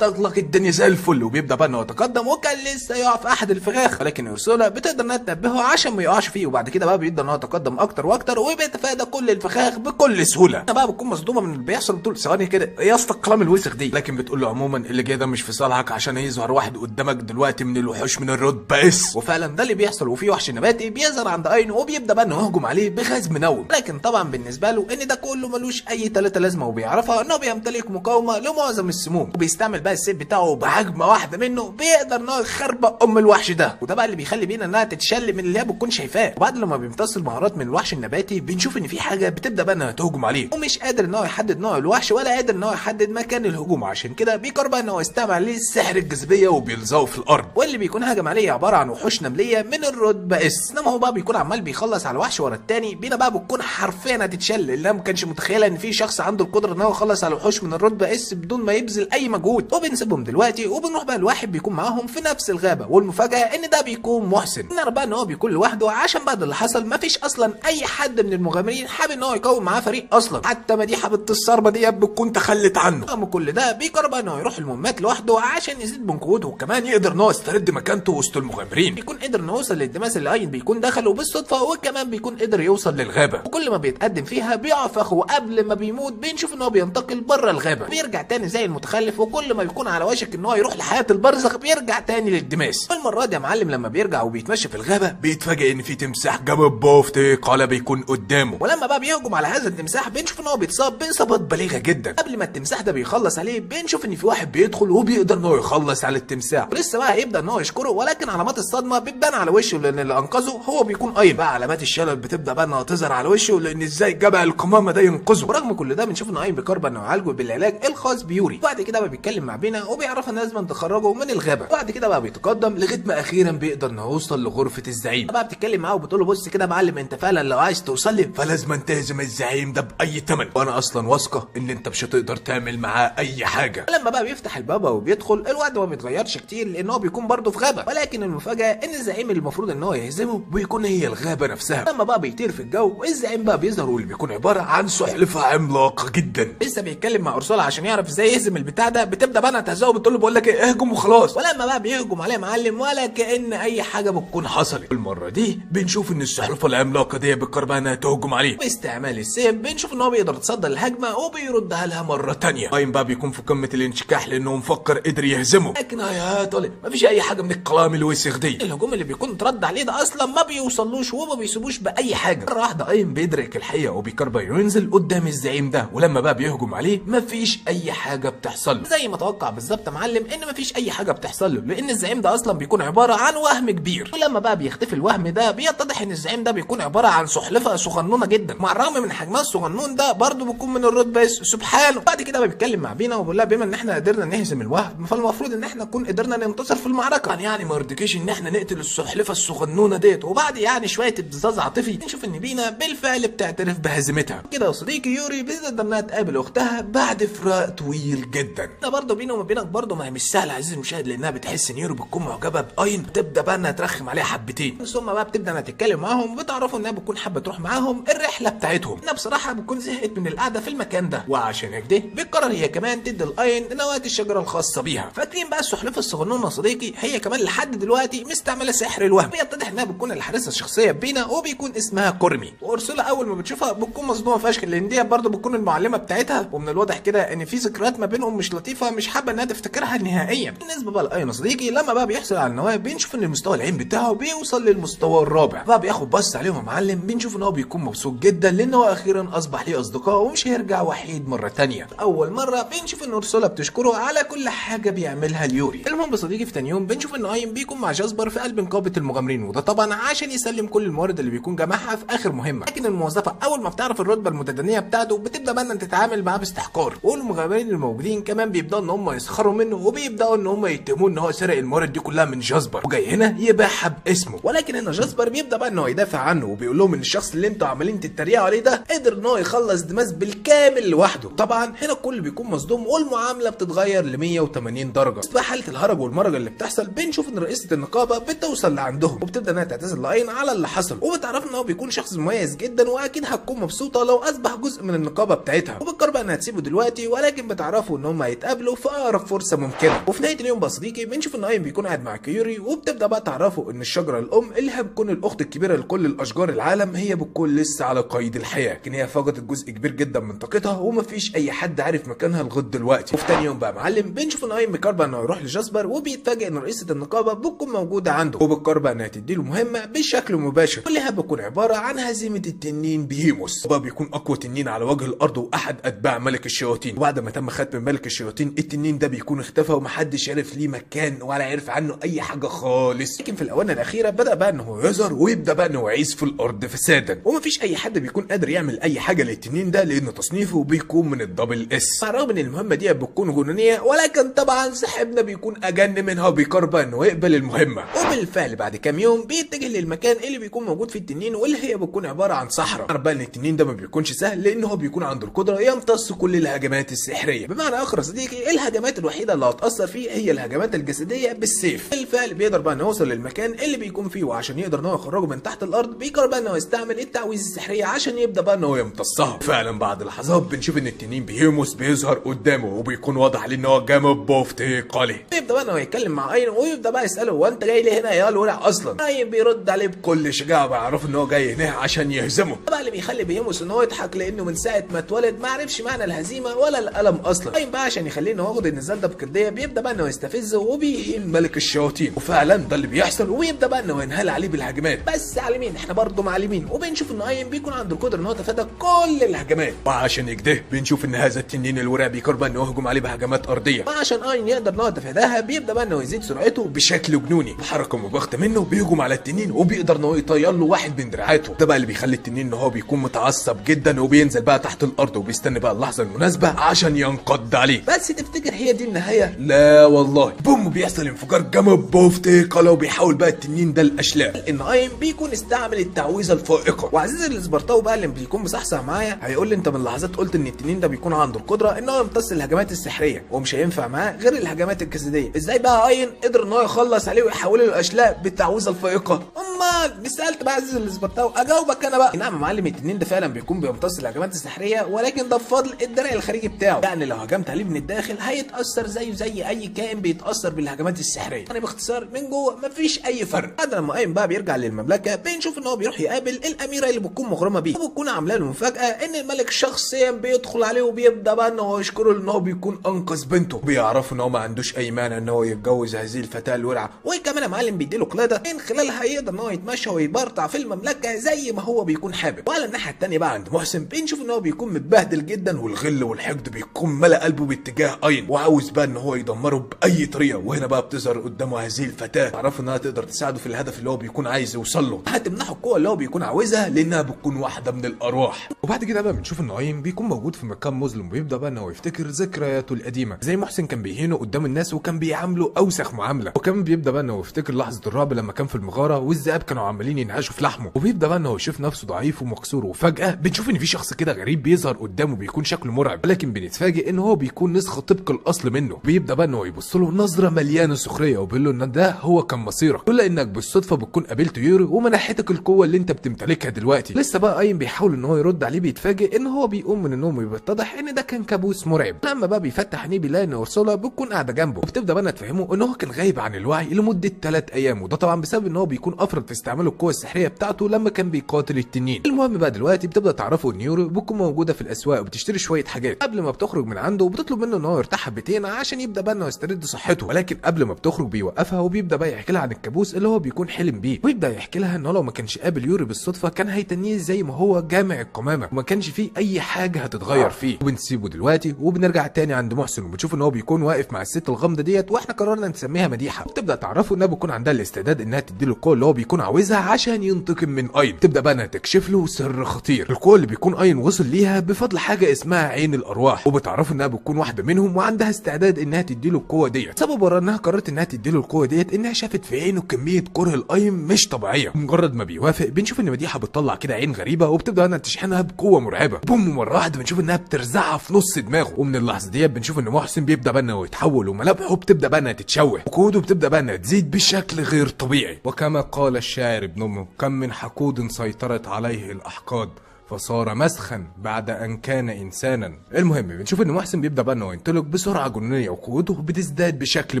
تغلق الدنيا زي الفل، وبيبدا بقى ان هو يتقدم وكان لسه يقع في احد الفخاخ، ولكن اورسولا بتقدر انها تنبهه عشان ما يقعش فيه. وبعد كده بقى بيبدا ان هو يتقدم اكتر واكتر وبيتفادى كل الفخاخ بكل سهولة. انا بقى بتكون مصدومة من اللي بيحصل، بتقول ثواني كده يا اسطى الكلام الوسخ دي، لكن بتقول له عموما اللي جاي ده مش في صالحك عشان هيظهر واحد قدامك دلوقتي من الوحوش من الرتبة S. وفعلا ده اللي بيحصل، وفي وحش نباتي بيظهر عند اين وبيبدا بقى انه يهجم عليه بغاز منوم، لكن طبعا بالنسبة له ان ده كله ملوش اي ثلاثة لازمه، وبيعرفها انه بيمتلك مقاومة لمعظم السموم، وبيستعمل بقى السيف بتاعه بهجمه واحدة منه بيقدر ان هو يخربق ام الوحش ده. وده بقى اللي بيخلي بينا انها تتشل من اللي هي بتكون شايفاه. وبعد لما بيمتص المهارات من الوحش النباتي بنشوف ان في حاجة بتبدا بقى انها تهجم عليه، ومش قادر ان هو يحدد نوع الوحش ولا قادر ان هو يحدد مكان الهجوم، عشان كده بيقرر بقى ان هو يستعمل عليه سحر الجاذبية وبيلزقه في الارض. واللي بيكون هجم عليه عبارة عن وحوش نمليه من الرتبة S. انما هو بقى بيكون عمال بيخلص على الوحش ورا التاني. بينا بقى بتكون حرفيا هتتشل، لانها ما كانش متخيله ان في شخص عنده القدرة ان هو يخلص على وحوش من الرتبة S بدون ما يبذل اي مجهود. وبنسيبهم دلوقتي وبنروح بقى لواحد بيكون معاهم في نفس الغابة، والمفاجاه ان ده بيكون محسن. نعرف بقى ان هو بيكون لوحده، عشان بعد اللي حصل مفيش اصلا اي حد من المغامرين حابب ان هو يكون معاه فريق اصلا، حتى مديحه بنت الصربه دي بتكون تخلت عنه. رغم كل ده بيقرر بقى ان هو يروح المهمات لوحده عشان يزيد من قوته، وكمان يقدر ان هو يسترد مكانته وسط المغامرين. بيكون قدر انه يوصل للدماس اللي اين بيكون دخله بالصدفة، وكمان بيكون قدر يوصل للغابه. وكل ما بيتقدم فيها بيقع في اخوه قبل ما بيموت بنشوف ان هو بينتقل بره الغابة، بيرجع تاني زي المتخلف، وكل ما بيكون على وشك ان هو يروح لحياه البرزخ بيرجع تاني للدماس. المرة دي يا معلم لما بيرجع وبيتمشى في الغابة بيتفاجئ ان في تمساح جامد بوفتي قال بيكون قدامه، ولما بقى بيهجم على هذا التمساح بنشوف ان هو بيتصاب باصابات بليغة جدا. قبل ما التمساح ده بيخلص عليه بنشوف ان في واحد بيدخل وبيقدر ان هو يخلص على التمساح، ولسه بقى هيبدا ان هو يشكره، ولكن علامات الصدمة بتبان على وشه لان اللي انقذه هو بيكون ايضا. بقى علامات الشلل بتبدا بقى انها تظهر على وشه لان ازاي جبل القمامة ده ينقذه. ورغم كل ده بنشوف ان اين بيقرر انه يعالجه بالعلاج الخاص بيوري. وبعد كده بقى بيتكلم مع بينا وبيعرفها ان لازم تخرجه من الغابة. وبعد كده بقى بيتقدم لغاية ما اخيرا بيقدر انه يوصل لغرفة الزعيم. بقى بتتكلم معاه وبتقول له بص كده يا معلم، انت فعلا لو عايز توصل لي فلازم تهزم الزعيم ده باي ثمن، وانا اصلا واثقة ان انت مش هتقدر تعمل معاه اي حاجة. لما بقى بيفتح الباب وبيدخل الوقت ما بيتغيرش كتير لان هو بيكون برضه في غابه، ولكن المفاجاة ان الزعيم اللي المفروض ان هو يهزمه بيكون هي الغابة نفسها. لما بقى بيطير في الجو الزعيم بقى بيظهر واللي بيكون عبارة عن سلحفاة عملاقة جدا. لسه بيتكلم مع اورسولا عشان يعرف ازاي يهزم البتاع ده، بتبدا بقى تهزقه وبتقول له بقول لك ايه اهجم وخلاص. ولما بقى بيهجم عليه معلم ولا كأن اي حاجة بتكون حصلت. المرة دي بنشوف ان السلحفاة العملاقة دي بتقرر بقى انها تهجم عليه باستعمال السيف. بنشوف ان هو بيقدر يتصدى للهجمه وبيردها لها مرة ثانية. اين بقى بيكون في قمة الانشكاح لانه مفكر قدر يهزمه، لكن يا طالب مفيش اي حاجة من الكلام الوسخ دي. الهجوم اللي بيكون اترد عليه ده اصلا ما بيوصلوش وما بيسيبوش باي حاجة. مرة واحدة اين بيدرك الحقيقة وبيقرر ينزل قدام الزعيم ده، ولما بقى بيهجم عليه مفيش اي حاجة بتحصل له زي ما توقع بالظبط يا معلم ان مفيش اي حاجة بتحصل له، لان الزعيم ده اصلا بيكون عبارة عن وهم كبير. ولما بقى بيختفي الوهم ده بيتضح ان الزعيم ده بيكون عبارة عن سلحفاة صغنونه جدا، مع الرغم من حجمها الصغنون ده برضه بيكون من الرتبة سبحانه. بعد كده بقى بيتكلم مع بينا وبيقول لها بما ان احنا قدرنا نهزم الوهم فالمفروض ان احنا نكون قدرنا ننتصر في المعركة، يعني ما رضيكيش ان احنا نقتل السلحفاة الصغنونه ديت. وبعد يعني شوية ابتزاز عاطفي نشوف ان بينا بالفعل بتعترف بهزيمتها. كده يا صديقي يوري بتقدر انها تقابل اختها بعد فراق طويل جدا. ده برضه بينا وما بينك برضه ما هي مش سهلة عزيزي المشاهد، لانها بتحس ان يوري بتكون معجبه باين، بتبدا بقى انها ترخم عليها حبتين. ثم بقى بتبدا انها تتكلم معاهم وبتعرفوا انها بتكون حابة تروح معاهم الرحلة بتاعتهم، انها بصراحة بتكون زهقت من القعدة في المكان ده، وعشان كده بتقرر هي كمان تدي الاين نواه الشجرة الخاصة بيها. فاكرين بقى السحلفه الصغنونه صديقي هي كمان لحد دلوقتي مستعملة سحر الوهم، بيتضح انها بتكون الحارسه الشخصية بينا وبيكون اسمها كورمي. وارسولا اول ما بتشوفها بتكون مصدومة فشخ، لان دي برضه بتكون المعلمة بتاعتها، ومن الواضح كده ان في ذكريات ما بينهم مش لطيفة مش حابة انها تفتكرها نهائيا. بالنسبة بقى لاين صديقي لما بقى بيحصل على النواة بنشوف ان المستوى العين بتاعه بيوصل للمستوى الرابع، بقى بياخد بص عليهم يا معلم، بنشوف ان هو بيكون مبسوط جدا لان هو اخيرا اصبح ليه اصدقاء ومش هيرجع وحيد مرة ثانية. اول مرة بنشوف ان ارسولا بتشكره على كل حاجة بيعملها ليوري. المهم يا صديقي في ثاني يوم بنشوف ان اين بيكون مع جاسبر في قلب نقابة المغامرين، وده طبعا عشان يسلم كل الموارد اللي بيكون جمعها في اخر مهمة. لكن الموظفة اول ما بتعرف الرتبة المتدنيه بتاعته بتبدا بقى ان تتعامل معاه باستحقار، والمغامرين الموجودين كمان بيبداوا ان هم يسخروا منه وبيبداوا ان هم يتهموه ان هو سرق الموارد دي كلها من جاسبر وجاي هنا يبيعها باسمه. ولكن هنا جاسبر بيبدا بقى ان هو يدافع عنه وبيقول لهم ان الشخص اللي انتوا عمالين تتريقوا عليه ده قدر ان هو يخلص دماس بالكامل لوحده. طبعا هنا الكل بيكون مصدوم والمعاملة بتتغير ل 180 درجه. بقى حاله الهرج والمرج اللي بتحصل بنشوف ان رئيسه النقابة بتوصل لعندهم وبتبدا انها تعتذر لاين على اللي حصل، وبتعرف ان هو بيكون شخص مميز جدا واكيد هتكون مبسوطة لو اصبح جزء من النقابة بتاعتها، وبتقرر بقى انها تسيبه دلوقتي، ولكن بتعرفوا ان هم هيتقابلوا في اقرب فرصة ممكنة. وفي نهاية اليوم بقى صديقي بنشوف ان اين بيكون قاعد مع كيوري، وبتبدا بقى تعرفوا ان الشجرة الام اللي هي بتكون الاخت الكبيرة لكل الاشجار العالم هي بتكون لسه على قيد الحياة، لكن هي فقدت جزء كبير جدا من طاقتها ومفيش اي حد عارف مكانها لغاية دلوقتي. وفي تاني يوم بقى معلم بنشوف ان اين بيقرر بقى انه يروح لجاسبر، وبيتفاجئ ان رئيسه النقابة بتكون موجودة عنده، وبتقرر بقى انها تديله مهمة بشكل مباشر واللي هي بتكون عبارة عن هزيمة التنين بهيموس، وبقى بيكون اقوى تنين على وجه الارض واحد اتباع ملك الشياطين. وبعد ما تم ختم ملك الشياطين التنين ده بيكون اختفى ومحدش عرف ليه مكان ولا عرف عنه اي حاجة خالص. لكن في الاونة الاخيرة بدا بقى ان هو يظهر ويبدا بقى ان هو يعيش في الارض فسادا، ومفيش اي حد بيكون قادر يعمل اي حاجة للتنين ده لان تصنيفه بيكون من ال double S. على الرغم ان المهمة دي بتكون جنونيه، ولكن طبعا صاحبنا بيكون اجن منها وبيقرر بقى انه يقبل المهمة. وبالفعل بعد كام يوم بيتجه للمكان اللي بيكون موجود فيه التنين واللي هي بتكون عبارة عن صحراء. عارف بقى ان التنين ده ما بيكونش سهل لان هو بيكون عنده القدرة يمتص كل الهجمات السحريه، بمعنى اخر صديقي الهجمات الوحيدة اللي هتاثر فيه هي الهجمات الجسدية بالسيف. بالفعل بيقدر بقى انه يوصل للمكان اللي بيكون فيه، وعشان يقدر ان هو يخرجه من تحت الارض بيقرر بقى انه يستعمل التعويذه السحريه عشان يبدا بقى ان هو يمتصها. فعلا بعد لحظات بنشوف ان التنين بهيموس بيظهر قدامه وبيكون واضح عليه ان هو جامد بوفتيقالي. بيبدا بقى ان هو يتكلم مع اين ويبدا بقى يساله هو انت جاي ليه هنا يا الورع اصلا؟ اين بيرد عليه بكل شجاعة وبيعرفه ان هو جاي هنا عشان يهزمه. بقى اللي بيخلي بهيموس ان هو يضحك لانه من ساعة ما اتولد ما عرفش معنى الهزيمة ولا الالم اصلا. اين بقى عشان يخليه ان هو ياخد النزال ده بجدية بيبدا بقى انه يستفزه وبيهين ملك الشياطين، وفعلا ده اللي بيحصل ويبدا بقى انه ينهال عليه بالهجمات، بس على مين؟ احنا برضه معلمين. وبنشوف ان اين بيكون عنده القدرة ان هو يتفادى كل الهجمات، وعشان كده بنشوف ان هذا التنين الورع بيقرر بقى انه يهجم عليه بهجمات ارضية، وعشان اين يقدر ان هو يتفاداها بيبدا بقى انه يزيد سرعته بشكل جنوني. بحركة مباغته منه بيهجم على التنين وبيقدر ان هو يطير له واحد من دراعاته. ده بقى اللي بيخلي التنين ان هو بيكون متعصب جدا وبينزل بقى تحت الارض وبيستنى بقى اللحظة المناسبة عشان ينقض عليه. بس تفتكر هي دي النهاية؟ لا والله، بوم بيحصل انفجار جامد بوفتيقاله وبيحاول بقى التنين ده الاشلاء. ان اين بيكون استعمل التعويذه الفائقة، وعزيز الاسبرتاو بقى اللي بيكون مصحصح معايا هيقول لي انت من لحظات قلت ان التنين ده بيكون عنده القدرة ان هو يمتص الهجمات السحريه ومش هينفع معاه غير الهجمات الجسدية، ازاي بقى اين قدر ان هو يخلص عليه ويحوله للاشلاء بالتعويذه الفائقة؟ امال سالت بقى عزيز الاسبرتاو اجاوبك انا بقى. نعم يا معلم التنين ده فعلا بيكون بيمتص الهجمات السحريه، ولكن ده بفضل الدرع الخارجي بتاعه، يعني لو هجمت عليه من الداخل هيتاثر زيه زي اي كائن بيتاثر بالهجمات السحريه، يعني باختصار من جوه مفيش اي فرق. بعد لما اين بقى بيرجع للمملكة بنشوف ان هو بيروح يقابل الاميرة اللي بتكون مغرمه بيه، وبتكون عامله له مفاجاة ان الملك شخصيا بيدخل عليه وبيبدا بقى ان هو يشكره ان هو بيكون انقذ بنته، بيعرفوا ان هو ما عندوش اي مانع ان هو يتجوز هذه الفتاة الورعه، وكمان يا معلم بيديله قلادة من خلالها يقدر ان هو يتمشى ويبرطع في المملكة زي ما هو بيكون حابب. وعلى الناحية الثانية بقى عند محسن بنشوف ان هو بيكون متبهدل جدا والغل والحقد بيكون ملأ قلبه باتجاه اين، وعاوز بقى ان هو يدمره باي طريقه. وهنا بقى بتظهر قدامه هذه الفتاة، تعرفوا انها تقدر تساعده في الهدف اللي هو بيكون عايز يوصل له، هتمنحه القوة اللي هو بيكون عاوزها لانها بتكون واحدة من الارواح. وبعد كده بقى بنشوف ان اين بيكون موجود في مكان مظلم وبيبدا بقى ان هو يفتكر ذكرياته القديمة، زي محسن كان بيهينه قدام الناس وكان بيعامله اوسخ معاملة، وكمان بيبدا بقى ان هو يفتكر لحظة الرعب لما كان في المغارة والذئاب الذئاب كانوا عمالين ينهشوا في لحمه. وبيبدا بقى ان هو يشوف نفسه ضعيف ومكسور، وفجاة بنشوف ان في شخص كده غريب بيظهر قدامه بيكون شكله مرعب، ولكن بنتفاجئ ان هو بيكون نسخه طبق الاصل منه. بيبدا بقى ان هو يبص له نظره مليانة سخرية وبيقول له ان ده هو كان مصيرك، لولا انك بالصدفة بتكون قابلت يوري ومنحتك القوة اللي انت بتمتلكها دلوقتي. لسه بقى اين بيحاول ان هو يرد عليه، بيتفاجئ ان هو بيقوم من النوم وبيتضح ان ده كان كابوس مرعب. لما بقى بيفتح عينيه بيلاقي ان اورسولا بتكون قاعدة جنبه، وبتبدا بقى تفهمه ان هو كان غايب عن الوعي لمدة 3 ايام، وده طبعا بسبب ان هو بيكون افرط في استعمال القوة السحريه بتاعته لما كان بيقاتل التنين. المهم بقى دلوقتي بتبدا تعرفه ان يوري بتكون موجودة في الاسواق وبتشتري شوية حاجات. قبل ما بتخرج من عنده وبتطلب منه ان هو يرتاح حبتين عشان يبدا بقى انه يسترد صحته، ولكن قبل ما بتخرج بيوقفها وبيبدا بقى يحكي لها عن الكابوس اللي هو بيكون حلم بيه، ويبدا يحكي لها ان هو لو ما كانش قابل يوري بالصدفة كان هيتنيه زي ما هو جامع القمامة وما كانش فيه اي حاجة هتتغير فيه. وبنسيبه دلوقتي وبنرجع تاني عند محسن، وبنشوف ان هو بيكون واقف مع الست الغامضة ديت، واحنا قررنا نسميها مديحه. بتبدا تعرفه انها بيكون عندها الاستعداد انها تديله القوة اللي هو بيكون عاوزها عشان ينتقم من اين. تبدا بقى انها تكشف له سر خطير، القوة اللي بيكون اين وصل ليها بفضل حاجة اسمها عين الارواح، وبتعرفه انها بتكون واحدة منهم وعندها استعداد انها تديله القوة ديت. سبب ورا انها قررت انها تديله القوة ديت انها شافت في عينه كمية كره الاين مش طبيعية. مجرد ما بيوافق بنشوف ان مديحه بتطلع كده عين غريبة وبتبدا انها تشحنها بقوة مرعبة، بوم مرة واحدة بنشوف انها بترزعها في نص دماغه. ومن اللحظة ديت بنشوف ان محسن بيبدا بقى انه يتحول وملامحه بتبدا بقى انها تتشوه وقوته بتبدا بقى انها تزيد بشكل غير طبيعي. وكما قال الشاعر ابن امه: كم من حقود سيطرت عليه الاحقاد فصار مسخا بعد ان كان انسانا. المهم بنشوف ان محسن بيبدا بقى انه ينطلق بسرعة جنونيه وقوته بتزداد بشكل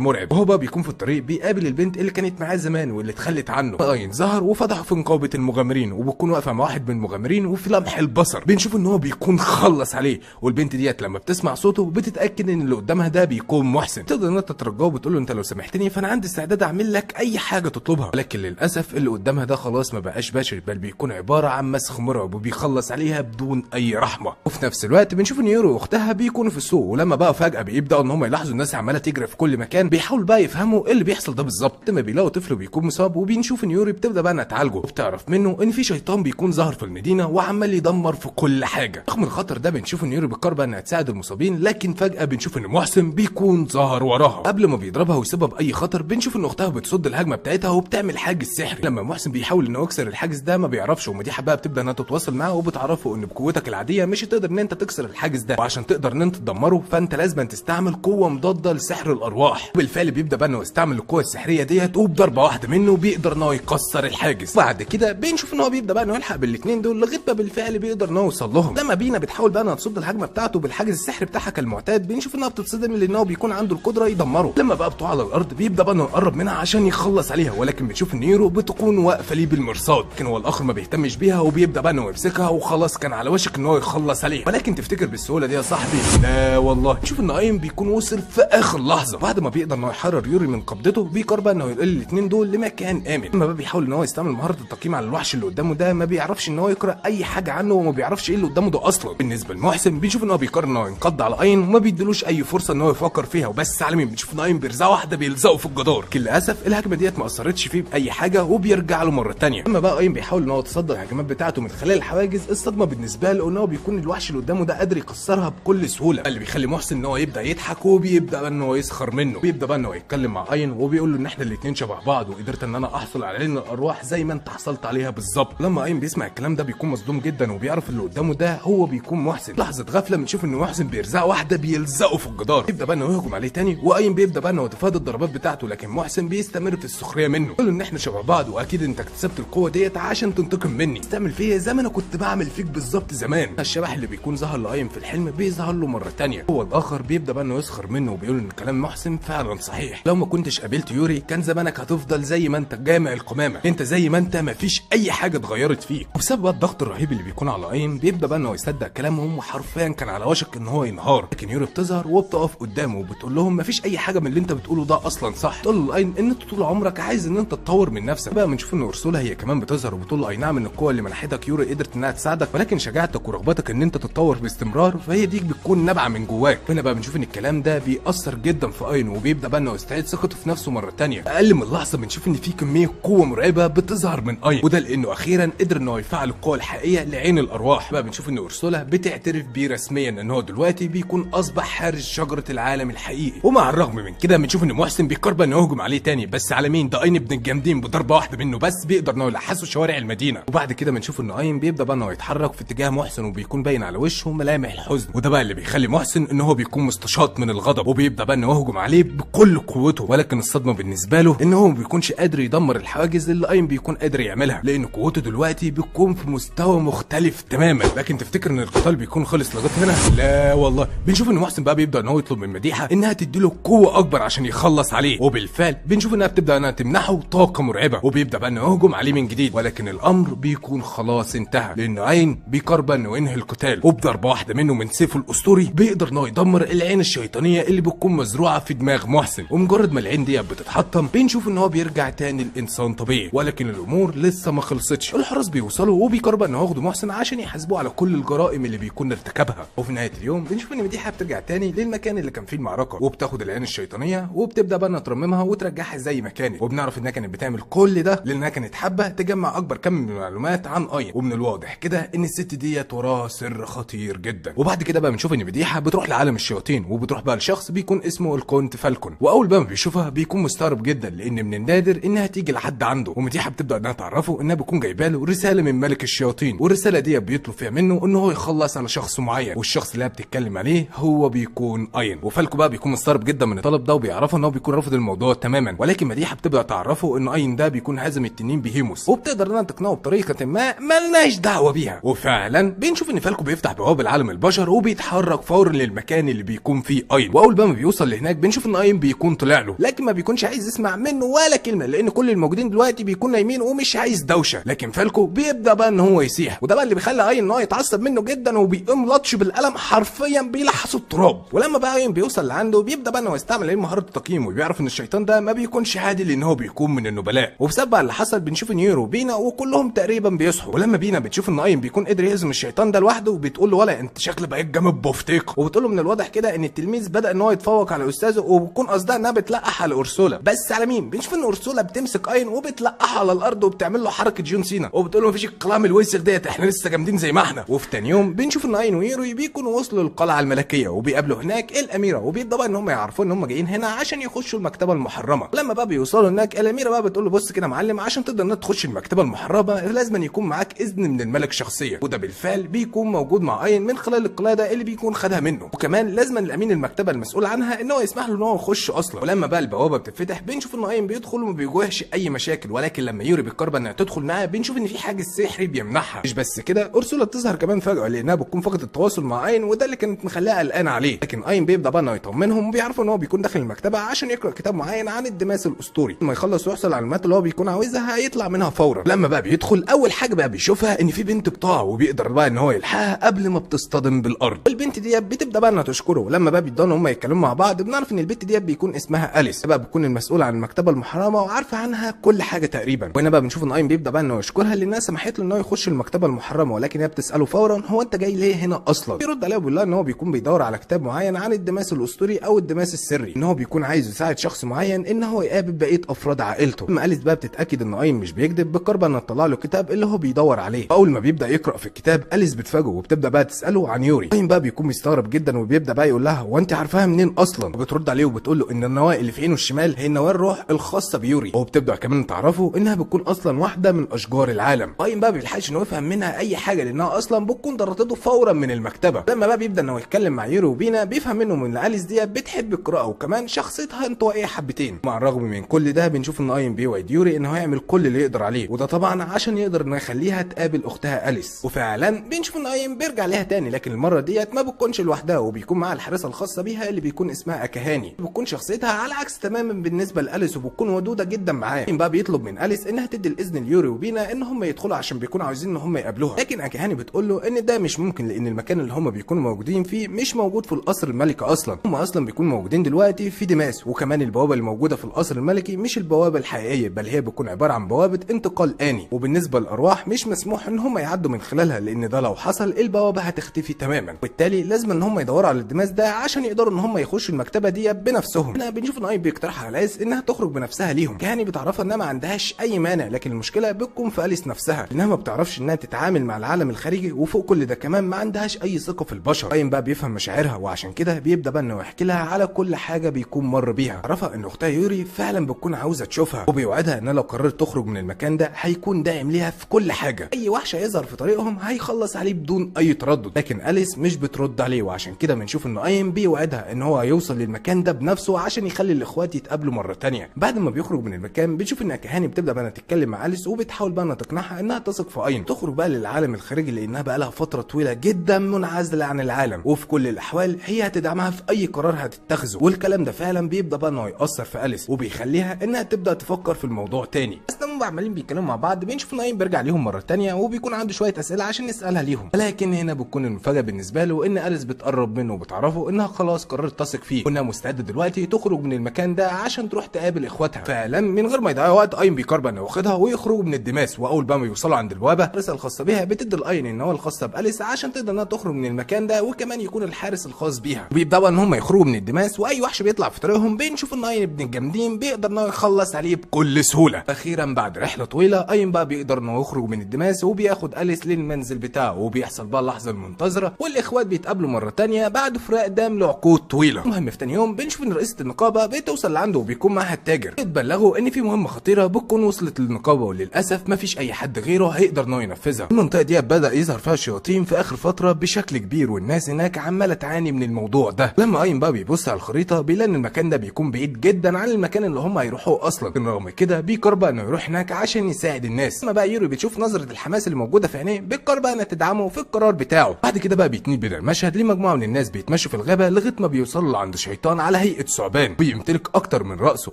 مرعب، وهو بقى بيكون في الطريق بيقابل البنت اللي كانت معاه زمان واللي اتخلت عنه. اين ظهر وفضحه في نقابة المغامرين، وبتكون واقفة مع واحد من المغامرين، وفي لمح البصر بنشوف ان هو بيكون خلص عليه. والبنت ديت لما بتسمع صوته بتتاكد ان اللي قدامها ده بيكون محسن، تقدر انها تترجاه وبتقول له انت لو سامحتني فانا عندي استعداد اعمل لك اي حاجة تطلبها، ولكن للاسف اللي قدامها ده خلاص ما بقاش بشري، بل بيكون عبارة عن مسخ مرعب وبيخلص عليها بدون اي رحمه. وفي نفس الوقت بنشوف ان يوري واختها بيكونوا في السوق، ولما بقى فجاة بيبداوا ان هم يلاحظوا الناس عماله تجري في كل مكان، بيحاولوا بقى يفهموا ايه اللي بيحصل ده بالظبط. لما بيلاقوا طفل بيكون مصاب، وبنشوف ان يوري بتبدا بقى انها تعالجه، وبتعرف منه ان في شيطان بيكون ظهر في المدينة وعمال يدمر في كل حاجة. رغم الخطر ده بنشوف ان يوري بتقرر بقى انها تساعد المصابين، لكن فجاة بنشوف ان محسن بيكون ظهر وراها. قبل ما بيضربها ويسبب اي خطر بنشوف ان اختها بتصد الهجمة بتاعتها وبتعمل حاجز سحري. لما محسن بيحاول انه يكسر الحاجز ده ما بيعرفش، ومديحة بقى بتبدا انها تتواصل معاه وبتعرفه ان بقوتك العادية مش هتقدر ان انت تكسر الحاجز ده، وعشان تقدر ان انت تدمره فانت لازم تستعمل قوة مضادة لسحر الارواح. وبالفعل بيبدا بقى انه يستعمل القوة السحريه ديت، وبضربه واحدة منه بيقدر ان هو يكسر الحاجز. بعد كده بنشوف ان هو بيبدا بقى انه يلحق بالاثنين دول لغاية ما بالفعل بيقدر ان هو يوصل لهم. لما بينا بتحاول بقى انها تصد الهجمة بتاعته بالحاجز السحري بتاعها كالمعتاد، بنشوف انها بتتصدم لان هو بيكون عنده القدرة يدمره. لما بقى بتقع على الارض بيبدا بقى انه يقرب منها عشان يخلص عليها، ولكن بنشوف ان يورو بتكون واقفة ليه بالمرصاد، لكن هو الاخر ما بيهتمش بيها وبيبدا بقى انه يمسكها، وخلاص كان على وشك ان هو يخلص عليه. ولكن تفتكر بالسهولة دي يا صاحبي؟ لا والله. شوف ان اين بيكون وصل في اخر لحظة. بعد ما بيقدر ان هو يحرر يوري من قبضته بيقرر بقى انه ينقل الاثنين دول لمكان امن. لما بقى بيحاول ان هو يستعمل مهارة التقييم على الوحش اللي قدامه ده، ما بيعرفش ان هو يقرا اي حاجة عنه وما بيعرفش ايه اللي قدامه ده اصلا. بالنسبة لمحسن بنشوف ان هو بيقرر ان هو ينقض على اين وما بيديلوش اي فرصة ان هو يفكر فيها، وبس على مين بنشوف ان اين بيرزعه واحدة بيلزقه في الجدار. للاسف الهجمة ديت ما اثرتش فيه باي حاجة وبيرجع له مرة ثانية. اما بقى اين بيحاول ان هو يتصدى الهجمات بتاعته من خلال الحواجز، الصدمة بالنسبة له ان هو بيكون الوحش اللي قدامه ده قادر يكسرها بكل سهولة، اللي بيخلي محسن ان هو يبدا يضحك وبيبدا بقى ان هو يسخر منه. بيبدا بقى ان هو يتكلم مع اين وبيقول له ان احنا الاثنين شبه بعض وقدرت ان انا احصل على عين الارواح زي ما انت حصلت عليها بالظبط. لما اين بيسمع الكلام ده بيكون مصدوم جدا وبيعرف اللي قدامه ده هو بيكون محسن. لحظة غفلة بنشوف ان محسن بيرزعه واحدة بيلزقه في الجدار، بيبدا بقى انه يهجم عليه تاني، واين بيبدا بقى انه يتفادى الضربات بتاعته، لكن محسن بيستمر في السخرية منه، بيقول له ان احنا شبه بعض واكيد انت اكتسبت القوة ديت عشان تنتقم مني، تعمل فيا زي ما انا كنت بعمل فيك بالظبط زمان. الشبح اللي بيكون ظهر لاين في الحلم بيظهر له مرة تانية، هو الاخر بيبدا بقى انه يسخر منه وبيقول ان كلام محسن فعلا صحيح، لو ما كنتش قابلت يوري كان زمانك هتفضل زي ما انت جامع القمامة، انت زي ما انت مفيش اي حاجة اتغيرت فيك. وبسبب بقى الضغط الرهيب اللي بيكون على اين بيبدا بقى انه يصدق كلامهم، وحرفيا كان على وشك ان هو ينهار، لكن يوري بتظهر وبتقف قدامه وبتقول لهم مفيش اي حاجة من اللي انت بتقوله ده اصلا صح. تقول له اين ان انت طول عمرك عايز ان انت تطور من نفسك. بقى بنشوف ان اورسولا هي كمان بتظهر وبتقول له اي نعم ان القوة اللي منحتك يوري قدرت انها تساعد تساعدك، ولكن شجاعتك ورغبتك ان انت تتطور باستمرار فهي دي بتكون نابعة من جواك. هنا بقى بنشوف ان الكلام ده بيأثر جدا في اين، وبيبدا بقى انه يستعيد ثقته في نفسه مرة ثانية. اقل من لحظة بنشوف ان في كمية قوة مرعبة بتظهر من اين، وده لانه اخيرا قدر انه يفعل القوة الحقيقية لعين الارواح. بقى بنشوف ان اورسولا بتعترف بيه رسميا ان هو دلوقتي بيكون اصبح حارس شجرة العالم الحقيقي. ومع الرغم من كده بنشوف ان محسن بيقرب انه يهجم عليه تاني، بس على مين؟ ده اين ابن الجامدين، بضربه واحدة منه بس بيقدر انه يلحسه شوارع المدينة. وبعد كده بنشوف ان اين بيبدا بقى انه يتحرك في اتجاه محسن، وبيكون باين على وشه ملامح الحزن، وده بقى اللي بيخلي محسن ان هو بيكون مستشاط من الغضب، وبيبدا بقى انه يهجم عليه بكل قوته. ولكن الصدمة بالنسبة له ان هو ما بيكونش قادر يدمر الحواجز اللي اين بيكون قادر يعملها، لان قوته دلوقتي بتكون في مستوى مختلف تماما. لكن تفتكر ان القتال بيكون خلص لغاية هنا؟ لا والله. بنشوف ان محسن بقى بيبدا ان هو يطلب من مديحه انها تديله قوة اكبر عشان يخلص عليه، وبالفعل بنشوف انها بتبدا انها تمنحه طاقة مرعبة، وبيبدا بقى انه يهجم عليه من جديد. ولكن الامر بيكون خلاص انتهى، لان اين بيقرب انه ينهي القتال، وبضربه واحدة منه من سيفه الاسطوري بيقدر انه يدمر العين الشيطانية اللي بتكون مزروعة في دماغ محسن. ومجرد ما العين دي بتتحطم بنشوف ان هو بيرجع تاني لانسان طبيعي. ولكن الامور لسه ما خلصتش، الحراس بيوصلوا وبيقربوا ان ياخدوا محسن عشان يحاسبوه على كل الجرائم اللي بيكون ارتكبها. وفي نهاية اليوم بنشوف ان مديحه بترجع تاني للمكان اللي كان فيه المعركة، وبتاخد العين الشيطانية وبتبدا بقى انها ترممها وترجعها زي ما كانت. وبنعرف انها كانت بتعمل كل ده لانها كانت حابة تجمع اكبر كم من المعلومات عن اين، ومن الواضح كده ان الست ديت وراها سر خطير جدا. وبعد كده بقى بنشوف ان مديحه بتروح لعالم الشياطين، وبتروح بقى لشخص بيكون اسمه الكونت فالكون، واول بقى ما بيشوفها بيكون مستغرب جدا لان من النادر انها تيجي لحد عنده. ومديحة بتبدا انها تعرفه انها بتكون جايبه له رسالة من ملك الشياطين، والرسالة دي بيطلب فيها منه ان هو يخلص على شخص معين، والشخص اللي هي بتتكلم عليه هو بيكون اين. وفالكو بقى بيكون مستغرب جدا من الطلب ده، وبيعرفه ان هو بيكون رافض الموضوع تماما. ولكن مديحه بتبدا تعرفه ان اين ده بيكون هزم التنين بهيموس، وبتقدر انها تقنعه بطريقة ما مالناش دعوه بيها. وفعلا بنشوف ان فالكو بيفتح بوابه العالم البشر وبيتحرك فورا للمكان اللي بيكون فيه اين. واول بقى ما بيوصل لهناك بنشوف ان اين بيكون طلع له، لكن ما بيكونش عايز يسمع منه ولا كلمة، لان كل الموجودين دلوقتي بيكون نايمين ومش عايز دوشه. لكن فالكو بيبدا بقى ان هو يسيح، وده بقى اللي بيخلي اين ان هو يتعصب منه جدا، وبيقوم لطش بالقلم حرفيا بيلحسه التراب. ولما بقى اين بيوصل لعنده بيبدا بقى ان هو يستعمل مهارة التقييم، وبيعرف ان الشيطان ده ما بيكونش عادي لان هو بيكون من النبلاء. وبسبب بقى اللي حصل بنشوف ان يورو وبينا وكلهم تقريبا بيصحوا. ولما بينا بتشوف ان اين بيكون قدر يهزم الشيطان ده لوحده، وبتقول له ولا انت شكلك بقيت جامد بفتيق، وبتقول له من الواضح كده ان التلميذ بدا ان هو يتفوق على استاذه، وبتكون قصدها انها بتلقح على اورسولا. بس على مين؟ بنشوف ان اورسولا بتمسك اين وبتلقحه على الارض وبتعمل له حركة جون سينا، وبتقول له مفيش الكلام الوسخ ديت، احنا لسه جامدين زي ما احنا. وفي تاني يوم بنشوف ان اين ويوري بيكونوا وصلوا للقلعه الملكية، وبيقابلوا هناك الاميرة، وبيبدا بقى ان هم يعرفوا ان هم جايين هنا عشان يخشوا المكتبة المحرمة. لما بقى بيوصلوا هناك الاميرة بقى بتقول له بص كده يا معلم، عشان تقدر انك تخش المكتبة المحرمة لازم يكون معاك اذن من الملك شخصيا، وده بالفعل بيكون موجود مع اين من خلال القلادة اللي بيكون خدها منه. وكمان لازم الامين المكتبة المسؤول عنها ان هو يسمح له ان هو يخش اصلا. ولما بقى البوابة بتتفتح بنشوف ان اين بيدخل وما بيواجهش اي مشاكل، ولكن لما يوري بيقرب انها تدخل معاه بنشوف ان في حاجز سحري بيمنعها. مش بس كده، اورسولا بتظهر كمان فجاة لانها بتكون فقدت التواصل مع اين، وده اللي كانت مخليها قلقانة عليه. لكن اين بيبدا بقى انه يطمنهم، وبيعرفوا ان هو بيكون داخل المكتبة عشان يقرا كتاب معين عن الدماس الاسطوري. لما يخلص ويحصل على المعلومات اللي هو بيكون عاوزها هيطلع منها فورا. لما بقى بيدخل اول حاجة بقى بيشوفها ان في بنت بتقع، وبيقدر بقى ان هو يلحقها قبل ما بتصطدم بالارض. البنت دي بتبدا بقى انها تشكره. ولما بقى بيبداوا ان هم يتكلموا مع بعض بنعرف ان البنت دي بيكون اسمها اليس، بقى بتكون المسؤولة عن المكتبة المحرمة وعارفه عنها كل حاجة تقريبا. وهنا بقى بنشوف ان اين بيبدا بقى انه يشكرها لانها سمحت له ان هو يخش المكتبة المحرمة، ولكن هي بتساله فورا هو انت جاي ليه هنا اصلا؟ بيرد عليها وبيقول لها ان هو بيكون بيدور على كتاب معين عن الدماس الاسطوري او الدماس السري، ان هو بيكون عايز يساعد شخص معين ان هو يقابل بقية افراد عائلته. لما اليس بقى بتتاكد ان اين مش بيكذب بتقرب انها تطلع له الكتاب اللي هو بيدور عليه. اول ما بيبدا يقرا في الكتاب اليس بتفاجئه وبتبدا بقى تساله عن يوري. اين بقى بيكون مستغرب جدا وبيبدا بقى يقول لها هو انت عارفاها منين اصلا؟ وبترد عليه وبتقول له ان النواة اللي في عينه الشمال هي النواة الروح الخاصة بيوري، وبتبدا كمان تعرفه انها بتكون اصلا واحدة من اشجار العالم. اين بقى بيلحقش انه يفهم منها اي حاجة لانها اصلا بتكون ضربته فورا من المكتبة. لما بقى بيبدا انه يتكلم مع يوري وبينا بيفهم منه ان اليس دي بتحب القراءة وكمان شخصيتها انطوائية حبتين. مع الرغم من كل ده بنشوف ان اين بيوعد يوري انه هيعمل كل اللي يقدر عليه، وده طبعا عشان يقدر انه يخليها تقابل اختها اليس. وفعلا بنشوف ان اين بيرجع لها تاني، لكن المرة ديت ما بتكونش لوحدها وبيكون معاها الحارسه الخاصة بيها اللي بيكون اسمها اكاهاني. بتكون شخصيتها على عكس تماما بالنسبة لاليس وبتكون ودوده جدا معاه. اين بقى بيطلب من اليس انها تدي الاذن ليوري وبينا ان هم يدخلوا عشان بيكونوا عاوزين ان هم يقابلوها، لكن اكاهاني بتقول له ان ده مش ممكن لان المكان اللي هم بيكونوا موجودين فيه مش موجود في القصر الملكي اصلا، هم اصلا بيكونوا موجودين دلوقتي في دماس، وكمان البوابة اللي موجودة في القصر الملكي مش البوابة الحقيقية بل هي بتكون عبارة عن بوابه انتقال اني، وبالنسبة للارواح مش مسموح ان هم يعدوا يعدوا من خلالها، لان ده لو حصل البوابة هتختفي تماما، وبالتالي لازم ان هم يدوروا على الدماس ده عشان يقدروا ان هم يخشوا المكتبة دي بنفسهم. هنا بنشوف ان اين بيقترح على اليس انها تخرج بنفسها ليهم. كهاني بتعرفها انها ما عندهاش اي مانع، لكن المشكلة بتكون في اليس نفسها، انها ما بتعرفش انها تتعامل مع العالم الخارجي، وفوق كل ده كمان ما عندهاش اي ثقة في البشر. اين بقى بيفهم مشاعرها، وعشان كده بيبدا بقى انه يحكي لها على كل حاجة بيكون مر بيها. عرفها ان اختها يوري فعلا بتكون عاوزه تشوفها، وبيوعدها ان لو قررت تخرج من المكان ده هيكون داعم ليها في كل حاجة، اي وحش هيظهر في طريقهم هيخلص عليه بدون اي تردد. لكن اليس مش بترد عليه، وعشان كده بنشوف ان اين بيوعدها ان هو هيوصل للمكان ده بنفسه عشان يخلي الاخوات يتقابلوا مرة ثانية. بعد ما بيخرج من المكان بنشوف ان كهاني بتبدا بقى تتكلم مع اليس، وبتحاول بقى انها تقنعها انها تثق في اين، تخرج بقى للعالم الخارجي لانها بقى لها فترة طويلة جدا منعزله عن العالم، وفي كل الاحوال هي هتدعمها في اي قرار هتتخذه. والكلام ده فعلا بيبدا بقى انه ياثر في اليس، وبيخليها انها تبدا تفكر في الموضوع تاني. بس لما عمالين بيتكلموا مع بعض بنشوف ان اين بيرجع ليهم مرة تانية، وبيكون عنده شوية اسئلة عشان يسالها ليهم، لكن هنا بتكون المفاجاة بالنسبة له ان اليس بتقرب منه وبتعرفه انها خلاص قررت تثق فيه، وانها مستعدة دلوقتي تخرج من المكان ده عشان تروح تقابل اخواتها. فعلا من غير ما يضيع وقت اين بيقرر انه ياخدها ويخرجوا من الدماس. واول بقى ما يوصلوا عند البوابة الرسالة الخاصة بيها بتدي لاين ان هو الخاصة باليس عشان تقدر انها تخرج من المكان ده، وكمان يكون الحارس الخاص بيها. وبيبداوا ان هم يخرجوا من الدماس، واي وحش بيطلع في طريقهم بنشوف ان اين ابن الجامدين بيقدر انه يخلص عليه بكل سهولة. اخيرا بعد رحله طويلة اين بقى بيقدر انه يخرج من الدماس، وبياخد اليس للمنزل بتاعه، وبيحصل بقى اللحظة المنتظره والاخوات بيتقابلوا مرة ثانية بعد فراق دام لعقود طويلة. المهم في ثاني يوم بنشوف ان رئيسه النقابة بتوصل لعنده وبيكون معاها التاجر، بتبلغه ان في مهمة خطيرة بتكون وصلت للنقابه، وللاسف مفيش اي حد غيره هيقدر انه ينفذها. المنطقة دي بدا يظهر فيها الشياطين في اخر فترة بشكل كبير، والناس هناك عماله تعاني من الموضوع ده. لما اين بقى بيبص على الخريطة بيلاقي ان المكان ده بيكون بعيد جدا عن المكان اللي هم هيروحوه اصلا، لكن رغم كده بيقرر بقى انه يروح هناك عشان يساعد الناس. لما بقى يوري بتشوف نظره الحماس اللي موجودة في عينيه بيقرر بقى انها تدعمه في القرار بتاعه. بعد كده بقى بيتنقل بين المشهد لمجموعة من الناس بيتمشوا في الغابة لغاية ما بيوصلوا لعند شيطان على هيئة ثعبان بيمتلك اكتر من راسه،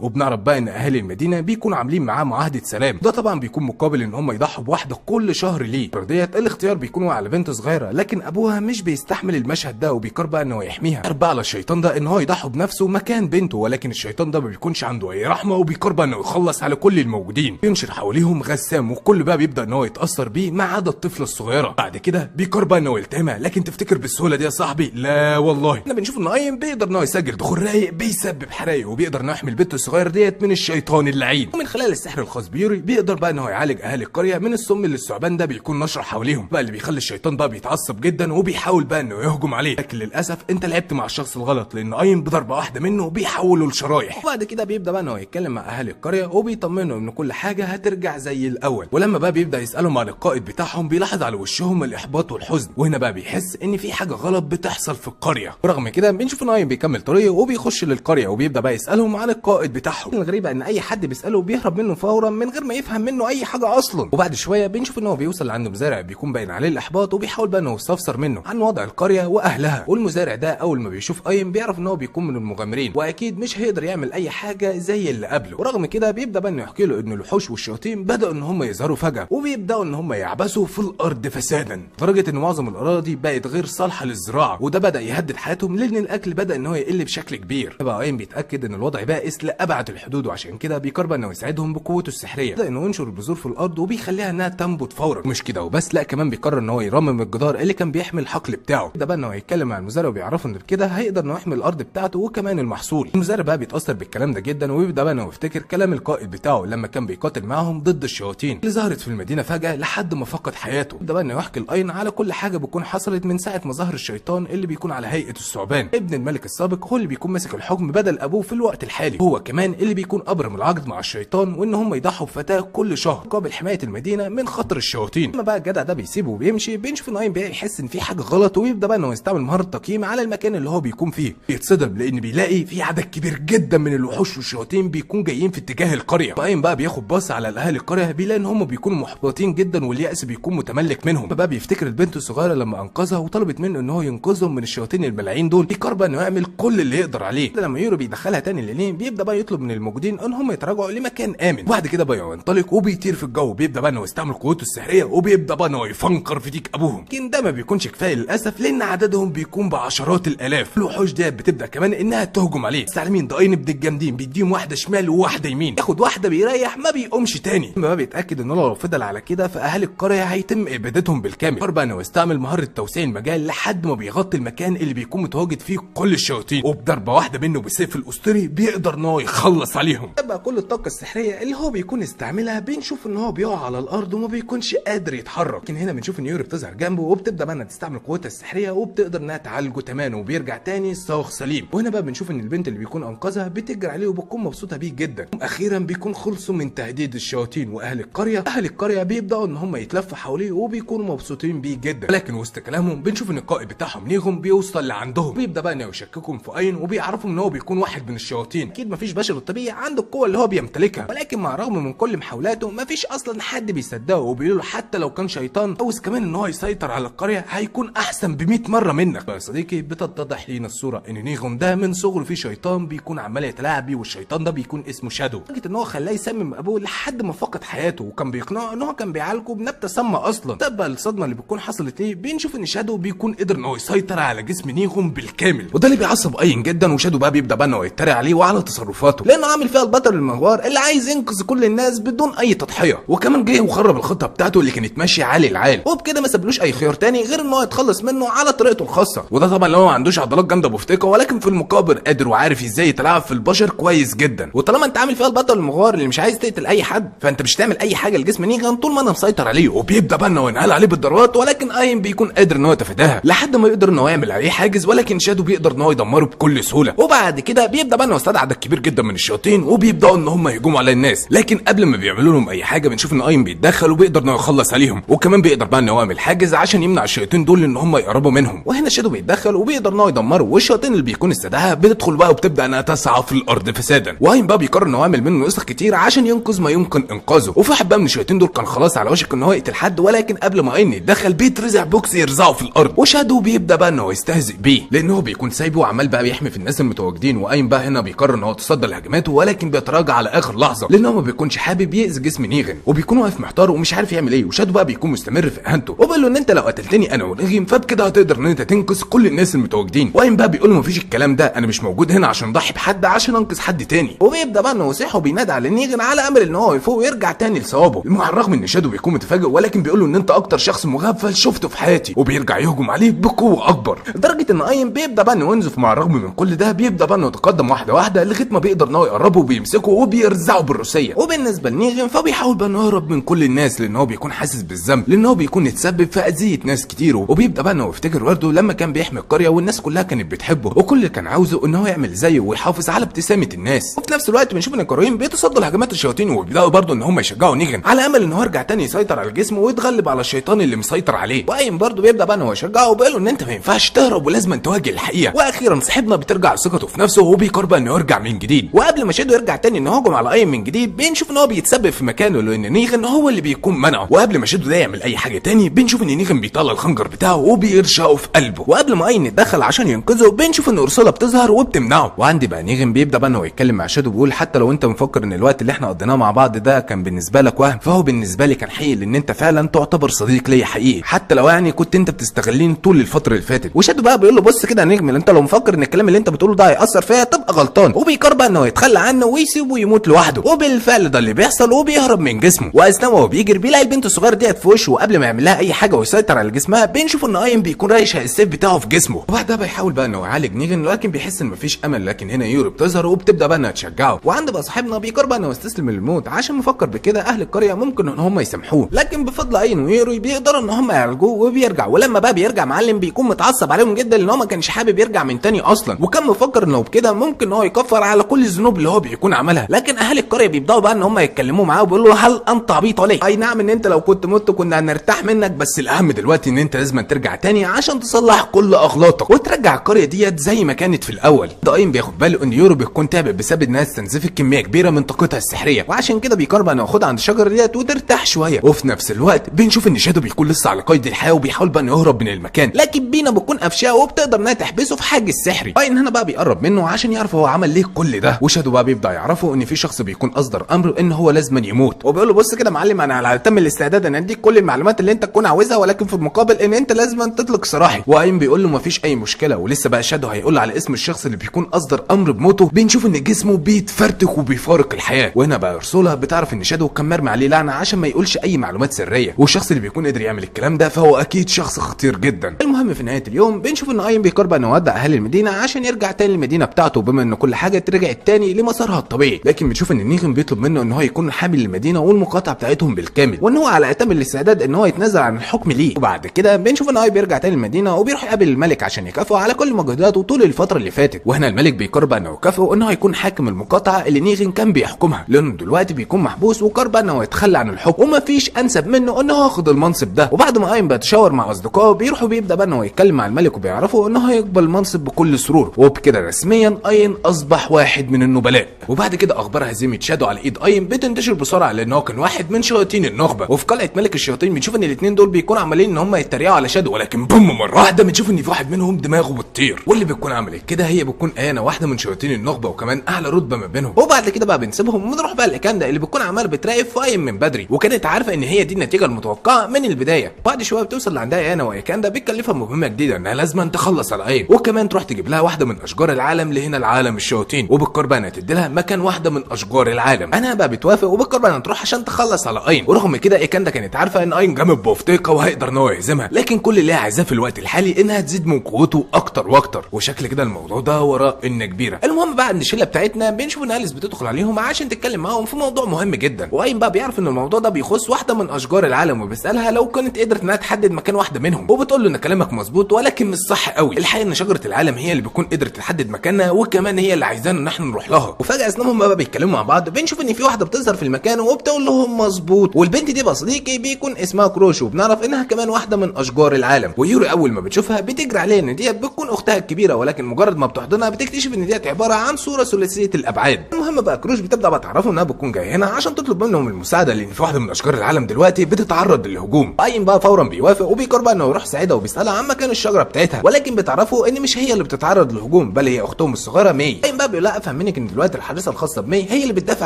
وبنعرف بقى ان اهالي المدينة بيكونوا عاملين معاه معاهدة سلام، ده طبعا بيكون مقابل ان هم يضحوا بواحدة كل شهر ليه. ديت الاختيار بيكون على بنت صغيرة، لكن ابوها مش بيستحمل المشهد ده وبيقرر بقى ان هو يحميها. قرر بقى على الشيطان ده ان هو يضحوا بنفسه مكان بنته، ولكن الشيطان ده ما بيكونش عنده اي رحمه، وبيقرر بقى انه يخلص على كل الموجودين. بينشر حواليهم غسام، وكل بقى بيبدا ان هو يتاثر بيه ما عدا الطفلة الصغيرة. بعد كده بيقرر بقى انه يلتهمها، لكن تفتكر بالسهولة دي يا صاحبي؟ لا والله. احنا بنشوف ان اين بيقدر ان هو يسجل دخول رايق بيسبب حرايق، وبيقدر انه يحمي البنت الصغيرة ديت من الشيطان اللعين. ومن خلال السحر الخاص بيوري بيقدر بقى ان هو يعالج اهالي القرية من السم اللي الثعبان ده بيكون نشره حواليهم، بقى اللي بيخلي الشيطان بقى بيتعصب جدا وبيحاول بقى انه يهجم عليه، لكن للاسف انت لعبت مع الشخص الغلط، لان اين بضربه واحدة منه بيحوله لشرايح. وبعد كده بيبدا بقى ان هو يتكلم مع اهالي القرية وبيطمنهم ان كل حاجة هترجع زي الاول. ولما بقى بيبدا يسالهم عن القائد بتاعهم بيلاحظ على وشهم الاحباط والحزن، وهنا بقى بيحس ان في حاجة غلط بتحصل في القرية. ورغم كده بنشوف ان اين بيكمل طريقه وبيخش للقريه وبيبدا بقى يسالهم عن القائد بتاعهم. الغريبة ان اي حد بيساله بيهرب منه فورا من غير ما يفهم منه اي حاجة اصلا. وبعد شوية بنشوف ان هو بيوصل لعند مزارع بيكون باين عليه الاحباط، وبيحاول بقى انه يستفسر منه عن وضع القرية واهلها. والمزارع ده اول ما بيشوف اين بيعرف ان هو بيكون من المغامرين، واكيد مش هيقدر يعمل اي حاجة زي اللي قبله. ورغم كده بيبدا بقى انه يحكي له ان الوحوش والشياطين بداوا ان هم يظهروا فجاة، وبيبداوا ان هم يعبثوا في الارض فسادا، لدرجة ان معظم الاراضي بقت غير صالحه للزراعة، وده بدا يهدد حياتهم لان الاكل بدا ان هو يقل بشكل كبير. بقى اين بيتاكد ان الوضع بائس لابعد الحدود، وعشان كده بيقرر انه يساعدهم بقوته السحريه. بدا انه ينشر البذور في الارض وبيخليها انها تنبت فورا. مش كده وبس، لا كمان بيقرر ان هو يرمم الجدار اللي كان بيحمي الحقل بتاعه. ده بقى انه هيتكلم مع المزارع وبيعرفه ان بكده هيقدر انه يحمي الارض بتاعته وكمان المحصول. المزارع بقى بيتاثر بالكلام ده جدا، وبيبدا بقى انه يفتكر كلام القائد بتاعه لما كان بيقاتل معاهم ضد الشياطين اللي ظهرت في المدينة فجاة لحد ما فقد حياته. بيبدا بقى انه يحكي لاين على كل حاجة بتكون حصلت من ساعة ما ظهر الشيطان اللي بيكون على هيئة الثعبان. ابن الملك السابق هو اللي بيكون ماسك الحكم بدل ابوه في الوقت الحالي، هو كمان اللي بيكون ابرم العقد مع الشيطان وان هم يضحوا بفتاة كل شهر مقابل حماية المدينة من خطر الشياطين. لما بقى الجدع ده بيسيبه وبيمشي بنشوف ان اين بيحس ان في حاجة غلط، ويبدا بقى انه يستعمل مهارة التقييم على المكان اللي هو بيكون فيه. بيتصدم لان بيلاقي في عدد كبير جدا من الوحوش والشياطين بيكون جايين في اتجاه القرية. اين بقى بياخد بص على اهالي القرية بيلاقي ان هم بيكونوا محبطين جدا واليأس بيكون متملك منهم. بقى بيفتكر البنت الصغيرة لما انقذها وطلبت منه ان هو ينقذهم من الشياطين الملاعين دول، بيقرر بقى انه يعمل كل اللي يقدر عليه. لما يورو بيدخلها تاني للين بيبدا بقى يطلب من الموجودين ان هم يتراجعوا لمكان امن. وبعد كده بقى ينطلق وبيطير في الجو، بيبدا بقى انه يستعمل قوته السحريه وبيبدا بقى انه يفنكر في ديك ابوهم. لكن ده ما بيكونش كفاية للاسف لان عددهم بيكون بعشرات الالاف. الوحوش دي بتبدا كمان انها تهجم عليه. بس على مين ده؟ اين ابن الجامدين بيديهم واحدة شمال وواحدة يمين، ياخد واحدة بيريح ما بيقومش تاني. لما بيتاكد ان لو فضل على كده فاهالي القرية هيتم ابادتهم بالكامل. قرر بقى انه يستعمل مهارة توسيع المجال لحد ما بيغطي المكان اللي بيكون متواجد فيه كل الشياطين، وبضربه واحدة منه بالسيف الاسطوري بيقدر ان هو يخلص عليهم. بقى كل الطاقة السحريه اللي هو بيكون استعملها بنشوف ان هو بيقع على الارض وما بيكونش قادر يتحرك. لكن هنا بنشوف ان يوري بتظهر جنبه وبتبدا بقى انها تستعمل قوتها السحريه وبتقدر انها تعالجه تماما وبيرجع تاني صاغ سليم. وهنا بقى بنشوف ان البنت اللي بيكون انقذها بتجري عليه وبتكون مبسوطة بيه جدا. اخيرا بيكون خلصوا من تهديد الشياطين واهل القرية. اهل القرية بيبداوا ان هم يتلفوا حواليه وبيكونوا مبسوطين بيه جدا. لكن وسط كلامهم بنشوف ان القائد بتاعهم نيغم بيوصل لعندهم، بيبدا بقى انه يشككهم في اين وبيعرفوا ان هو بيكون واحد من الشياطين. اكيد مفيش بشر الطبيعي عنده القوة اللي هو بيمتلكها، ولكن مع الرغم من كل محاولاته مفيش اصلا حد بيصدقه وبيقولوا له حتى لو كان شيطان عاوز كمان ان هو يسيطر على القرية هيكون احسن ب 100 مرة منك. يا صديقي بتتضح لينا الصورة ان نيغم ده من صغره في شيطان بيكون عمال يتلاعب بيه، والشيطان ده بيكون اسمه شادو، لدرجة ان هو خلاه يسمم ابوه لحد ما فقد حياته، وكان بيقنعه ان هو كان بيعالجه بنبته سامة اصلا. طب الصدمة اللي بتكون حصلت ليه بنشوف ان شادو بيكون قدر ان هو يسيطر على جسم نيغم بالكامل، وده اللي بيعصب اين جدا. وشادو بقى بيبدا بقى ان هو يتريق عليه وعلى تصرفاته، لانه عامل فيها البطل المغوار اللي عايز ينقذ كل الناس بدون اي تضحية، وكمان جه وخرب الخطة بتاعته اللي كانت ماشية عالي العال، وبكده ما سابلوش اي خيار تاني غير ان هو يتخلص منه على طريقته الخاصة. وده طبعا لو ما عندوش عضلات جامدة بفتكه، ولكن في المقابل قادر وعارف ازاي يتلاعب في البشر كويس جدا. وطالما انت عامل فيها البطل المغوار اللي مش عايز تقتل اي حد، فانت مش هتعمل اي حاجة لجسم نيغان طول ما انا مسيطر عليه. وبيبدا بقى انه ينهال عليه بالضربات، ولكن اين بيكون قادر ان هو يتفاداها لحد ما يقدر ان هو يعمل عليه حاجز، ولكن شادو بيقدر ان هو يدمره بكل سهولة. وبعد كده بيبدا بقى انه يستدعي عدد كبير جدا من الشياطين وبيبداوا ان هم يهجموا على الناس، لكن قبل ما بيعملوا لهم اي حاجة بنشوف ان اين بيتدخل وبيقدر ان هو يخلص عليهم، وكمان بيقدر بقى ان هو يعمل حاجز عشان يمنع الشياطين دول ان هم يقربوا منهم. وهنا شادو بيتدخل وبيقدر ان هو يدمره، والشياطين اللي بيكون استدعاها بتدخل بقى وبتبدا انها تسعى في الارض فسادا. واين بقى بيقرر ان هو يعمل منه نسخ كتير عشان ينقذ ما يمكن انقاذه. وفي واحد بقى من الشياطين دول كان خلاص على وشك ان هو يقتل حد، ولكن قبل ما اين يتدخل بيترزع بوكس يرزعه في الارض، وشادو بيبدا بقى ان هو يستهزئ بيه لان هو بيكون سايبه وعمال بقى بيحمي في الناس المتواجدين. واين بقى هنا بيقرر ان هو يتصدى لهجماته، ولكن بيتراجع على اخر لحظة لان هو ما بيكونش حابب يأذي جسم نيغن، وبيكون واقف محتار ومش عارف يعمل ايه. وشادو بقى بيكون مستمر في اهانته وبيقول له ان انت لو قتلتني انا ونيغن فبكده هتقدر ان انت تنقذ كل الناس المتواجدين. واين بقى بيقول له مفيش الكلام ده، انا مش موجود هنا عشان اضحي بحد عشان انقذ حد تاني. وبيبدا بقى انه يصيح وبينادي على نيغن على امل ان هو يفوق ويرجع تاني لصوابه، مع الرغم ان شادو بيكون متفاجئ، ولكن بيقول له ان انت اكتر شخص مغفل شفته في حياتي، وبيرجع يهجم عليه بقوة اكبر لدرجة ان اين بيبدا بقى انه ينزف. مع الرغم من كل ده بيبدا بقى انه يتقدم واحدة واحدة لغاية ما بيقدر ان هو يقربه وبيمسكه وبيرزعه بالروسيه. وبالنسبة لنيغن فبيحاول بقى انه يهرب من كل الناس لان هو بيكون حاسس بالذنب، لان هو بيكون اتسبب في اذيه ناس كتير. وبيبدا بقى انه يفتكر والده لما كان بيحمي القرية والناس كلها كانت بتحبه، وكل اللي كان عاوزه ان هو يعمل زيه ويحافظ على ابتسامة الناس. وفي نفس الوقت بنشوف ان القرويين بيتصدوا لهجمات الشياطين وبيبداوا برضه ان هم يشجعوا نيغن على امل ان هو يرجع تاني يسيطر على الجسم ويتغلب على الشيطان اللي مسيطر عليه. واين برضه بيبدا بقى ان هو يشجعه وبيقول له ان انت ما ينفعش تهرب ولازم تواجه الحقيقة. واخيرا صاحبنا بترجع ثقته في نفسه وبيقرر بقى انه يرجع من جديد. وقبل ما شادو يرجع تاني ان هو هجم على اين من جديد بنشوف ان هو بيتسبب في مكانه لان نيغن هو اللي بيكون منعه. وقبل ما شادو ده يعمل اي حاجة تاني بنشوف ان نيغن بيطلع الخنجر بتاعه وبيرشقه في قلبه. وقبل ما اين يتدخل عشان ينقذه بنشوف ان اورسولا بتظهر وبتمنعه. وعندي بقى نيغن بيبدا بقى ان هو يتكلم مع شادو بيقول حتى لو انت مفكر ان الوقت اللي احنا قضيناه مع بعض ده كان بالنسبة لك وهم، فهو بالنسبة لي كان حقيقي، لان انت فعلا تعتبر صديق ليا حقيقي، حتى لو يعني كنت انت بتستغلني طول الفترة اللي فاتت. وشادو بقى بيقول له بص كده يا نجم، انت لو مفكر ان الكلام اللي انت بتقوله ده هيأثر فيا تبقى غلطان. وبيقرر بقى انه يتخلى عنه ويسيبه يموت لوحده. وبالفعل ده اللي بيحصل وبيهرب من جسمه. واثناء ما هو بيجري بيلاقي البنت الصغيرة ديت في وشه، وقبل ما يعمل لها اي حاجة ويسيطر على جسمها بنشوف ان اين بيكون رايش السيف بتاعه في جسمه. وبعدها بيحاول بقى انه يعالج نيغن، ولكن بيحس ان مفيش امل. لكن هنا يوري بتظهر وبتبدا بقى انها تشجعه. وعند بقى صاحبنا بيقرر بقى انه يستسلم للموت عشان مفكر بكده اهل القرية ممكن ان هم يسامحوه، لكن بفضل اين ويوري بيقدروا ان هم يعالجوه وبيرجع. ولما بقى بيرجع معلم بيكون متعصب عليهم جدا لان هو ما كانش حابب يرجع من تاني اصلا، وكان مفكر انه بكده ممكن ان هو يكفر على كل الذنوب اللي هو بيكون عملها. لكن اهل القرية بيبداوا بقى ان هم يتكلموا معاه وبيقولوا له هل انت عبيط ولا ايه؟ اي نعم ان انت لو كنت مت كنا هنرتاح منك، بس الاهم دلوقتي ان انت لازم ترجع تاني عشان تصلح كل اغلاطك وترجع القرية ديت زي ما كانت في الاول. ده اين بياخد باله ان يورو بيكون تعب بسبب انها استنزفت كمية كبيرة من طاقتها السحريه، وعشان كده بيقرر بقى انه ياخدها عند الشجرة ديت وترتاح شوية. وفي نفس الوقت بنشوف ان شادو بيكون لسه على قيد الحياة وبيحاول بقى انه يهرب من المكان، لكن بينا بتكون قفشاه وبتقدر انها تحبسه في حاجز سحري. اين هنا بقى بيقرب منه عشان يعرف هو عمل ليه كل ده، وشادو بقى بيبدا يعرفه ان في شخص بيكون اصدر امر ان هو لازم يموت، وبيقول له بص كده يا معلم انا على تم الاستعداد ان اديك كل المعلومات اللي انت تكون عاوزها، ولكن في المقابل ان انت لازم تطلق سراحي. واين بيقول له مفيش اي مشكلة. ولسه بقى شادو هيقول على اسم الشخص اللي بيكون اصدر امر بموته، بنشوف ان جسمه بيتفرتك وبيفارق الحياة. وهنا بقى ارسولا بتعرف ان شادو كان مرمي عليه لعنه عشان ما يقولش اي معلومات سرية. البرية، والشخص اللي بيكون قادر يعمل الكلام ده فهو اكيد شخص خطير جدا. المهم في نهاية اليوم بنشوف ان اين بيقرر بقى انه يودع اهل المدينة عشان يرجع تاني للمدينة بتاعته، بما ان كل حاجة رجعت تاني لمسارها الطبيعي. لكن بنشوف ان نيغن بيطلب منه ان هو يكون حامل المدينة والمقاطعه بتاعتهم بالكامل، وان هو على اتم الاستعداد ان هو يتنازل عن الحكم ليه. وبعد كده بنشوف ان اي بيرجع تاني المدينة وبيروح يقابل الملك عشان يكافئه على كل مجهوداته طول الفترة اللي فاتت. وهنا الملك بيقرر بقى انه يكافئه ان هو يكون حاكم المقاطعة اللي نيغن كان بيحكمها، لانه دلوقتي بيكون محبوس وقرر بقى انه يتخلى عن الحكم ومفيش انسب منه ان هو ياخد المنصب ده. وبعد ما اين بيتشاور مع اصدقائه بيروحوا بيبدا بقى انه يتكلم مع الملك وبيعرفه ان هو هيقبل المنصب بكل سرور، وبكده رسميا اين اصبح واحد من النبلاء. وبعد كده اخبار هزيمة شادو على ايد اين بتنتشر بسرعة، لان هو كان واحد من شياطين النخبة. وفي قلعه ملك الشياطين بنشوف ان الاثنين دول بيكونوا عمالين ان هم يتريقوا على شادو، ولكن بوم مرة واحدة بنشوف ان في واحد منهم دماغه بتطير، واللي بتكون عملت كده هي بتكون ايانا واحدة من شياطين النخبة وكمان اعلى رتبه ما بينهم. وبعد كده بقى بنسيبهم ونروح بقى لايكاندا اللي بتكون عماله بتراقب في اين من بدري، وكانت عارفه ان هي دي النتيجة المتوقعة من البداية. بعد شوية بتوصل لعندها ايانا، وايكاندا بتكلفها مهمة جديدة انها لازم تخلص على اين، وكمان تروح تجيب لها واحدة من اشجار العالم لهنا العالم الشياطين، وبتقرر بقى انها تدي لها مكان واحدة من اشجار العالم. انا بقى بتوافق وبتقرر بقى انها تروح عشان تخلص على اين. ورغم كده ايكاندا كانت عارفه ان اين جامد بوفتيقه وهيقدر ان هو يهزمها، لكن كل اللي هي عايزاه في الوقت الحالي انها تزيد من قوته اكتر واكتر، وشكل كده الموضوع ده وراه ان كبيرة. المهم بقى ان الشلة بتاعتنا بنشوف ان اليس بتدخل عليهم عشان تتكلم معاهم في موضوع مهم جدا، واين بقى بيعرف ان الموضوع ده بيخص واحدة من اشجار العالم، وبيسالها لو كانت قدرت انها تحدد مكان واحدة منهم، وبتقول له ان كلامك مظبوط ولكن مش صح قوي، الحقيقة ان شجرة العالم هي اللي بتكون قدرت تحدد مكانها، وكمان هي اللي عايزانا ان احنا نروح لها. وفجاة اثناء بقى بيتكلموا مع بعض بنشوف ان في واحدة بتظهر في المكان وبتقول لهم مظبوط، والبنت دي بقى صديقي بيكون اسمها كروش، وبنعرف انها كمان واحدة من اشجار العالم. ويوري اول ما بتشوفها بتجري عليها ان دي بتكون اختها الكبيرة، ولكن مجرد ما بتحضنها بتكتشف ان دي عبارة عن صوره ثلاثية الابعاد. المهم بقى كروش بتبدا بقى تعرفه انها بتكون جاية هنا عشان تطلب منهم المساعدة، لان في واحدة من اشجار العالم دلوقتي بتتعرض للهجوم. اين بقى فورا بيوافق وبيقرر بقى انه يروح ساعدها وبيسالها عن مكان الشجرة بتاعتها، ولكن بتعرفه ان مش هي اللي بتتعرض للهجوم بل هي اختهم الصغيرة ماي. اين بقى بيقول لها افهم منك ان دلوقتي الحارسه الخاصة بماي هي اللي بتدافع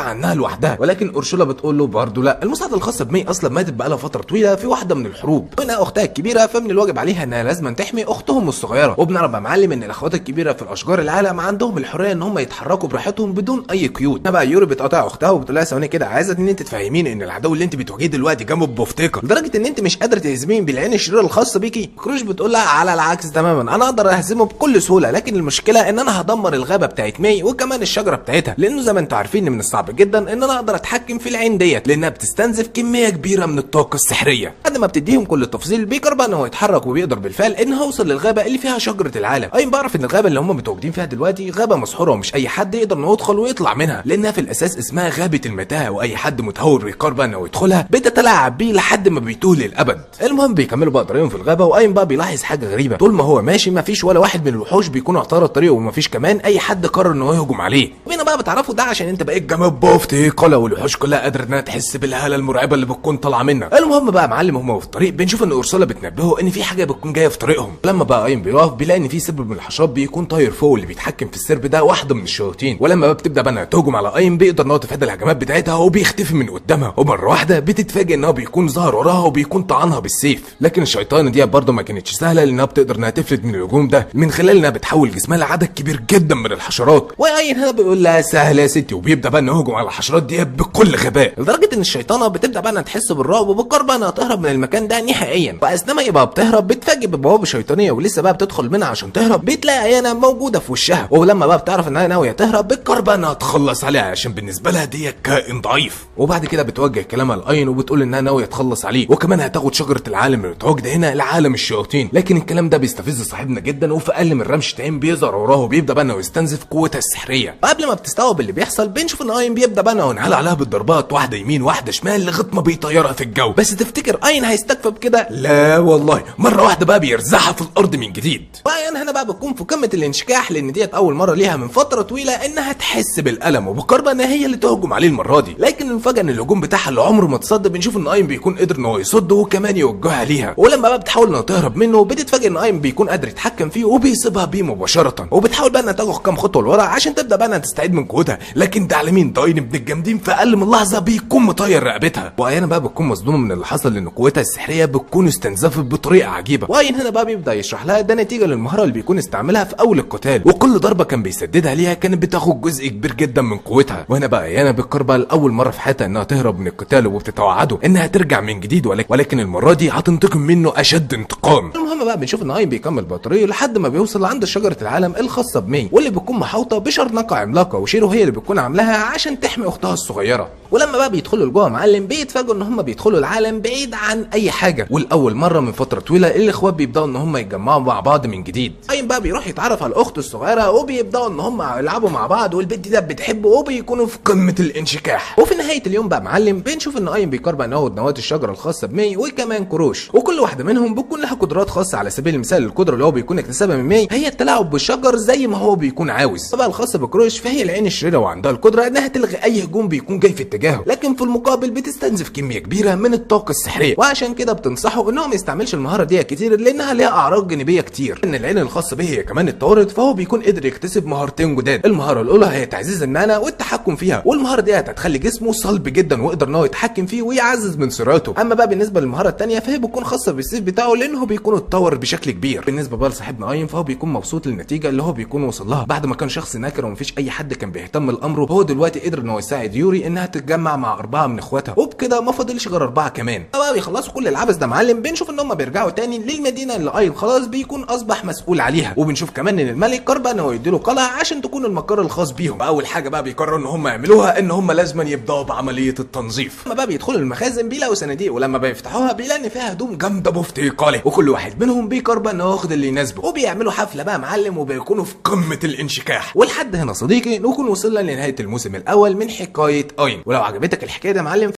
عنها لوحدها، ولكن اورشولا بتقول له برضه لا، المساعدة الخاصة بماي اصلا ماتت بقى لها فترة طويلة في واحدة من الحروب، وانها اختها الكبيرة فمن الواجب عليها انها لازم تحمي اختهم الصغيرة. وبنعرف يا معلم ان الاخوات الكبيرة في الاشجار العالم عندهم الحرية ان هم يتحركوا براحتهم بدون اي قيود. هنا بقى يوري بتقاطع اختها وبتقول لها ثواني كده، عايزه ان انت تفهميني ان العدو اللي انت بتواجهيه دلوقتي جنب بوفتيقه لدرجة ان انت مش قادرة تهزميه بالعين الشريرة الخاصة بيكي؟ كروش بتقول لها على العكس تماما، انا اقدر اهزمه بكل سهولة، لكن المشكلة ان انا هدمر الغابة بتاعت ماي وكمان الشجرة بتاعتها، لانه زي ما انتوا عارفين ان من الصعب جدا ان انا اقدر اتحكم في العين ديت لانها بتستنزف كمية كبيرة من الطاقة السحريه. بعد ما بتديهم كل التفاصيل بيقرر بقى ان هو يتحرك وبيقدر بالفعل ان هو يوصل للغابه اللي فيها شجرة العالم. اي بعرف ان الغابة اللي هم متواجدين فيها دلوقتي غابه مسحوره ومش اي حد يقدر انه يدخل ويطلع منها، لانها في الاساس اسمها غابه المتاهة، واي حد متهور بيقرر بقى انه يدخلها بتتلاعب بيه لحد ما بيتوه للابد. المهم بيكملوا بقى طريقهم في الغابة، وايم بقى بيلاحظ حاجة غريبة، طول ما هو ماشي مفيش ولا واحد من الوحوش بيكون اعترض طريقه، ومفيش كمان اي حد قرر انه يهجم عليه. وهنا بقى بتعرفوا ده عشان انت بقيت جامد بوفتيقه والوحوش كلها قادرة انها تحس بالهاله المرعبة اللي بتكون طالعه منك. المهم بقى معلم هم في الطريق بنشوف ان اورسولا بتنبهه ان في حاجة بتكون جاية في طريقهم. لما بقى ايم بيقف بيلاقي ان في سرب من الحشرات بيكون طاير فوق، اللي بيتحكم في السرب ده واحدة من الشياطين. ولما بقى بتبدا بقى تهجم على ايم بيقدر ان هو يتفادى الهجمات بتاعتها وبيختفي من قدامها، ومرة واحدة بتتفاجئ ان هو بيكون ظهر وراها وبيكون طعنها بالسيف. لكن الشيطانه دي برضه ما كانتش سهلة، لانها بتقدر انها تفلت من الهجوم ده من خلال انها بتحول جسمها لعدد كبير جدا من الحشرات. واين هنا بيقول لها سهلة يا ستي، وبيبدا بقى انه يهجم على الحشرات دي بكل غباء، لدرجة ان الشيطانه بتبدا بقى انها تحس بالرعب وبتقرر بقى انها تهرب من المكان ده نهائيا. واثناء ما يبقى بتهرب بتفاجئ ببوابه شيطانية، ولسه بقى بتدخل منها عشان تهرب بتلاقي ايانا موجودة في وشها. ولما بقى بتعرف انها ناوية تهرب بتقرر بقى انها تخلص عليها عشان بالنسبة لها دي كائن ضعيف. وبعد كده بتوجه كلامها لاين وبتقول انها ناوية تخلص عليه، وكمان هتاخد شجرة العالم اللي متواجدة هنا لعالم الشياطين. لكن الكلام ده بيستفز صاحبنا جدا، وفي اقل من رمشه عين بيظهر وراه وبيبدا بقى انه يستنزف قوتها السحريه. قبل ما بتستوعب اللي بيحصل بنشوف ان اين بيبدا بقى انه ينهال عليها بالضربات، واحدة يمين واحدة شمال، لغاية ما بيطيرها في الجو. بس تفتكر اين هيستكفى بكده؟ لا والله، مرة واحدة بقى بيرزعها في الارض من جديد. واين هنا بقى بتكون في قمة الانشكاح، لان ديت اول مرة ليها من فترة طويلة انها تحس بالالم، وبقرب انها هي اللي تهجم عليه المرة دي. لكن المفاجاة ان الهجوم بتاعها اللي عمره ما اتصد بنشوف ان اين بيكون قدر ان هو يصده وكمان يوجهها ليها. ولما بقى بتحاول انها تهرب منه بتتفاجئ ان اين بيكون قادر يتحكم فيه وبيصيبها بيه مباشرة، وبتحاول بقى انها تاخد كام خطوة لورا عشان تبدا بقى انها تستعيد من قوتها. لكن ده على مين؟ ده اين ابن الجامدين في اقل من لحظة بيكون مطير رقبتها. وايانا بقى بتكون مصدومة من اللي حصل، لان قوتها السحريه بتكون استنزفت بطريقة عجيبة. واين هنا بقى بيبدا يشرح لها ده نتيجة للمهاره اللي بيكون استعملها في اول القتال، وكل ضربه كان بيسددها ليها كانت بتاخد جزء كبير جدا من قوتها. وهنا بقى ايانا بتقرر بقى لاول مرة في حياتها انها تهرب من القتال، وبتتوعده انها هترجع من جديد، ولكن المرة دي هتنتقم منه اشد انتقام. المهم بقى بنشوف ان اين بيكمل بطريقة لحد ما بيوصل عند شجرة العالم الخاصة بمي، واللي بتكون محاوطه بشرنقه عملاقة، وشيرو هي اللي بتكون عاملاها عشان تحمي اختها الصغيرة. ولما بقى بيدخلوا لجوه معلم بيتفاجئوا ان هم بيدخلوا العالم بعيد عن اي حاجة، والاول مرة من فترة طويلة الاخوات بيبداوا ان هم يتجمعوا مع بعض من جديد. اين بقى بيروح يتعرف على اخته الصغيرة، وبيبداوا ان هم يلعبوا مع بعض، والبنت ده بتحبه وبيكونوا في قمة الانشكاح. وفي نهاية اليوم بقى معلم بنشوف ان اين بيقرب ان هو نواه الشجرة الخاصة بمي وكمان كروش، وكل واحدة منهم بتكون لها قدرات خاصة. على سبيل المثال القدرة اللي هو بيكون اكتسبها من مي هي التلاعب بالشجر زي ما هو بيكون عاوز. بقى الخاصة بكروش فهي العين الشريرة، وعندها القدرة انها تلغي اي هجوم بيكون جاي في اتجاهه، لكن في المقابل بتستنزف كمية كبيرة من الطاقة السحريه، وعشان كده بتنصحه ان هو ما يستعملش المهارة دي كتير لانها ليها اعراض جانبيه كتير. ان العين الخاصة به هي كمان اتطورت، فهو بيكون قدر يكتسب مهارتين جداد. المهارة الاولى هي تعزيز المانا والتحكم فيها، والمهاره دي هتخلي جسمه صلب جدا ويقدر ان هو يتحكم فيه ويعزز من سرعته. اما بقى بالنسبة للمهاره الثانية فهي بتكون خاصة بالسيف بتاعه لانه بيكون اتطور بشكل كبير. بالنسبة بقى لصاحبنا اين فهو بيكون مبسوط للنتيجة اللي هو بيكون وصل لها بعد ما كان شخص ناكر ومفيش اي حد كان بيهتم لامره. هو دلوقتي قدر ان هو يساعد يوري انها تتجمع مع 4 من اخواتها، وبكده ما فاضلش غير 4 كمان. بقى بيخلصوا كل العبث ده معلم بنشوف ان هم بيرجعوا تاني للمدينة اللي اين خلاص بيكون اصبح مسؤول عليها، وبنشوف كمان ان الملك قرر ان هو يديله قلعه عشان تكون المقر الخاص بيهم. اول حاجة بقى بيقرروا ان هم يعملوها ان هم لازم يبداوا بعملية التنظيف. لما بقى بيدخلوا المخازن بيلاقوا صناديق، ولما بيفتحوها بيلاقوا ان فيها هدوم جامدة بفتيقاله، وكل واحد منهم بيقرر ان هو ياخد اللي يناسبه، وبيعملوا حفلة بقى معلم وبيكونوا في قمة الانشكاح. ولحد هنا صديقي نكون وصلنا لنهاية الموسم الاول من حكاية اين. ولو عجبتك الحكاية دي يا معلم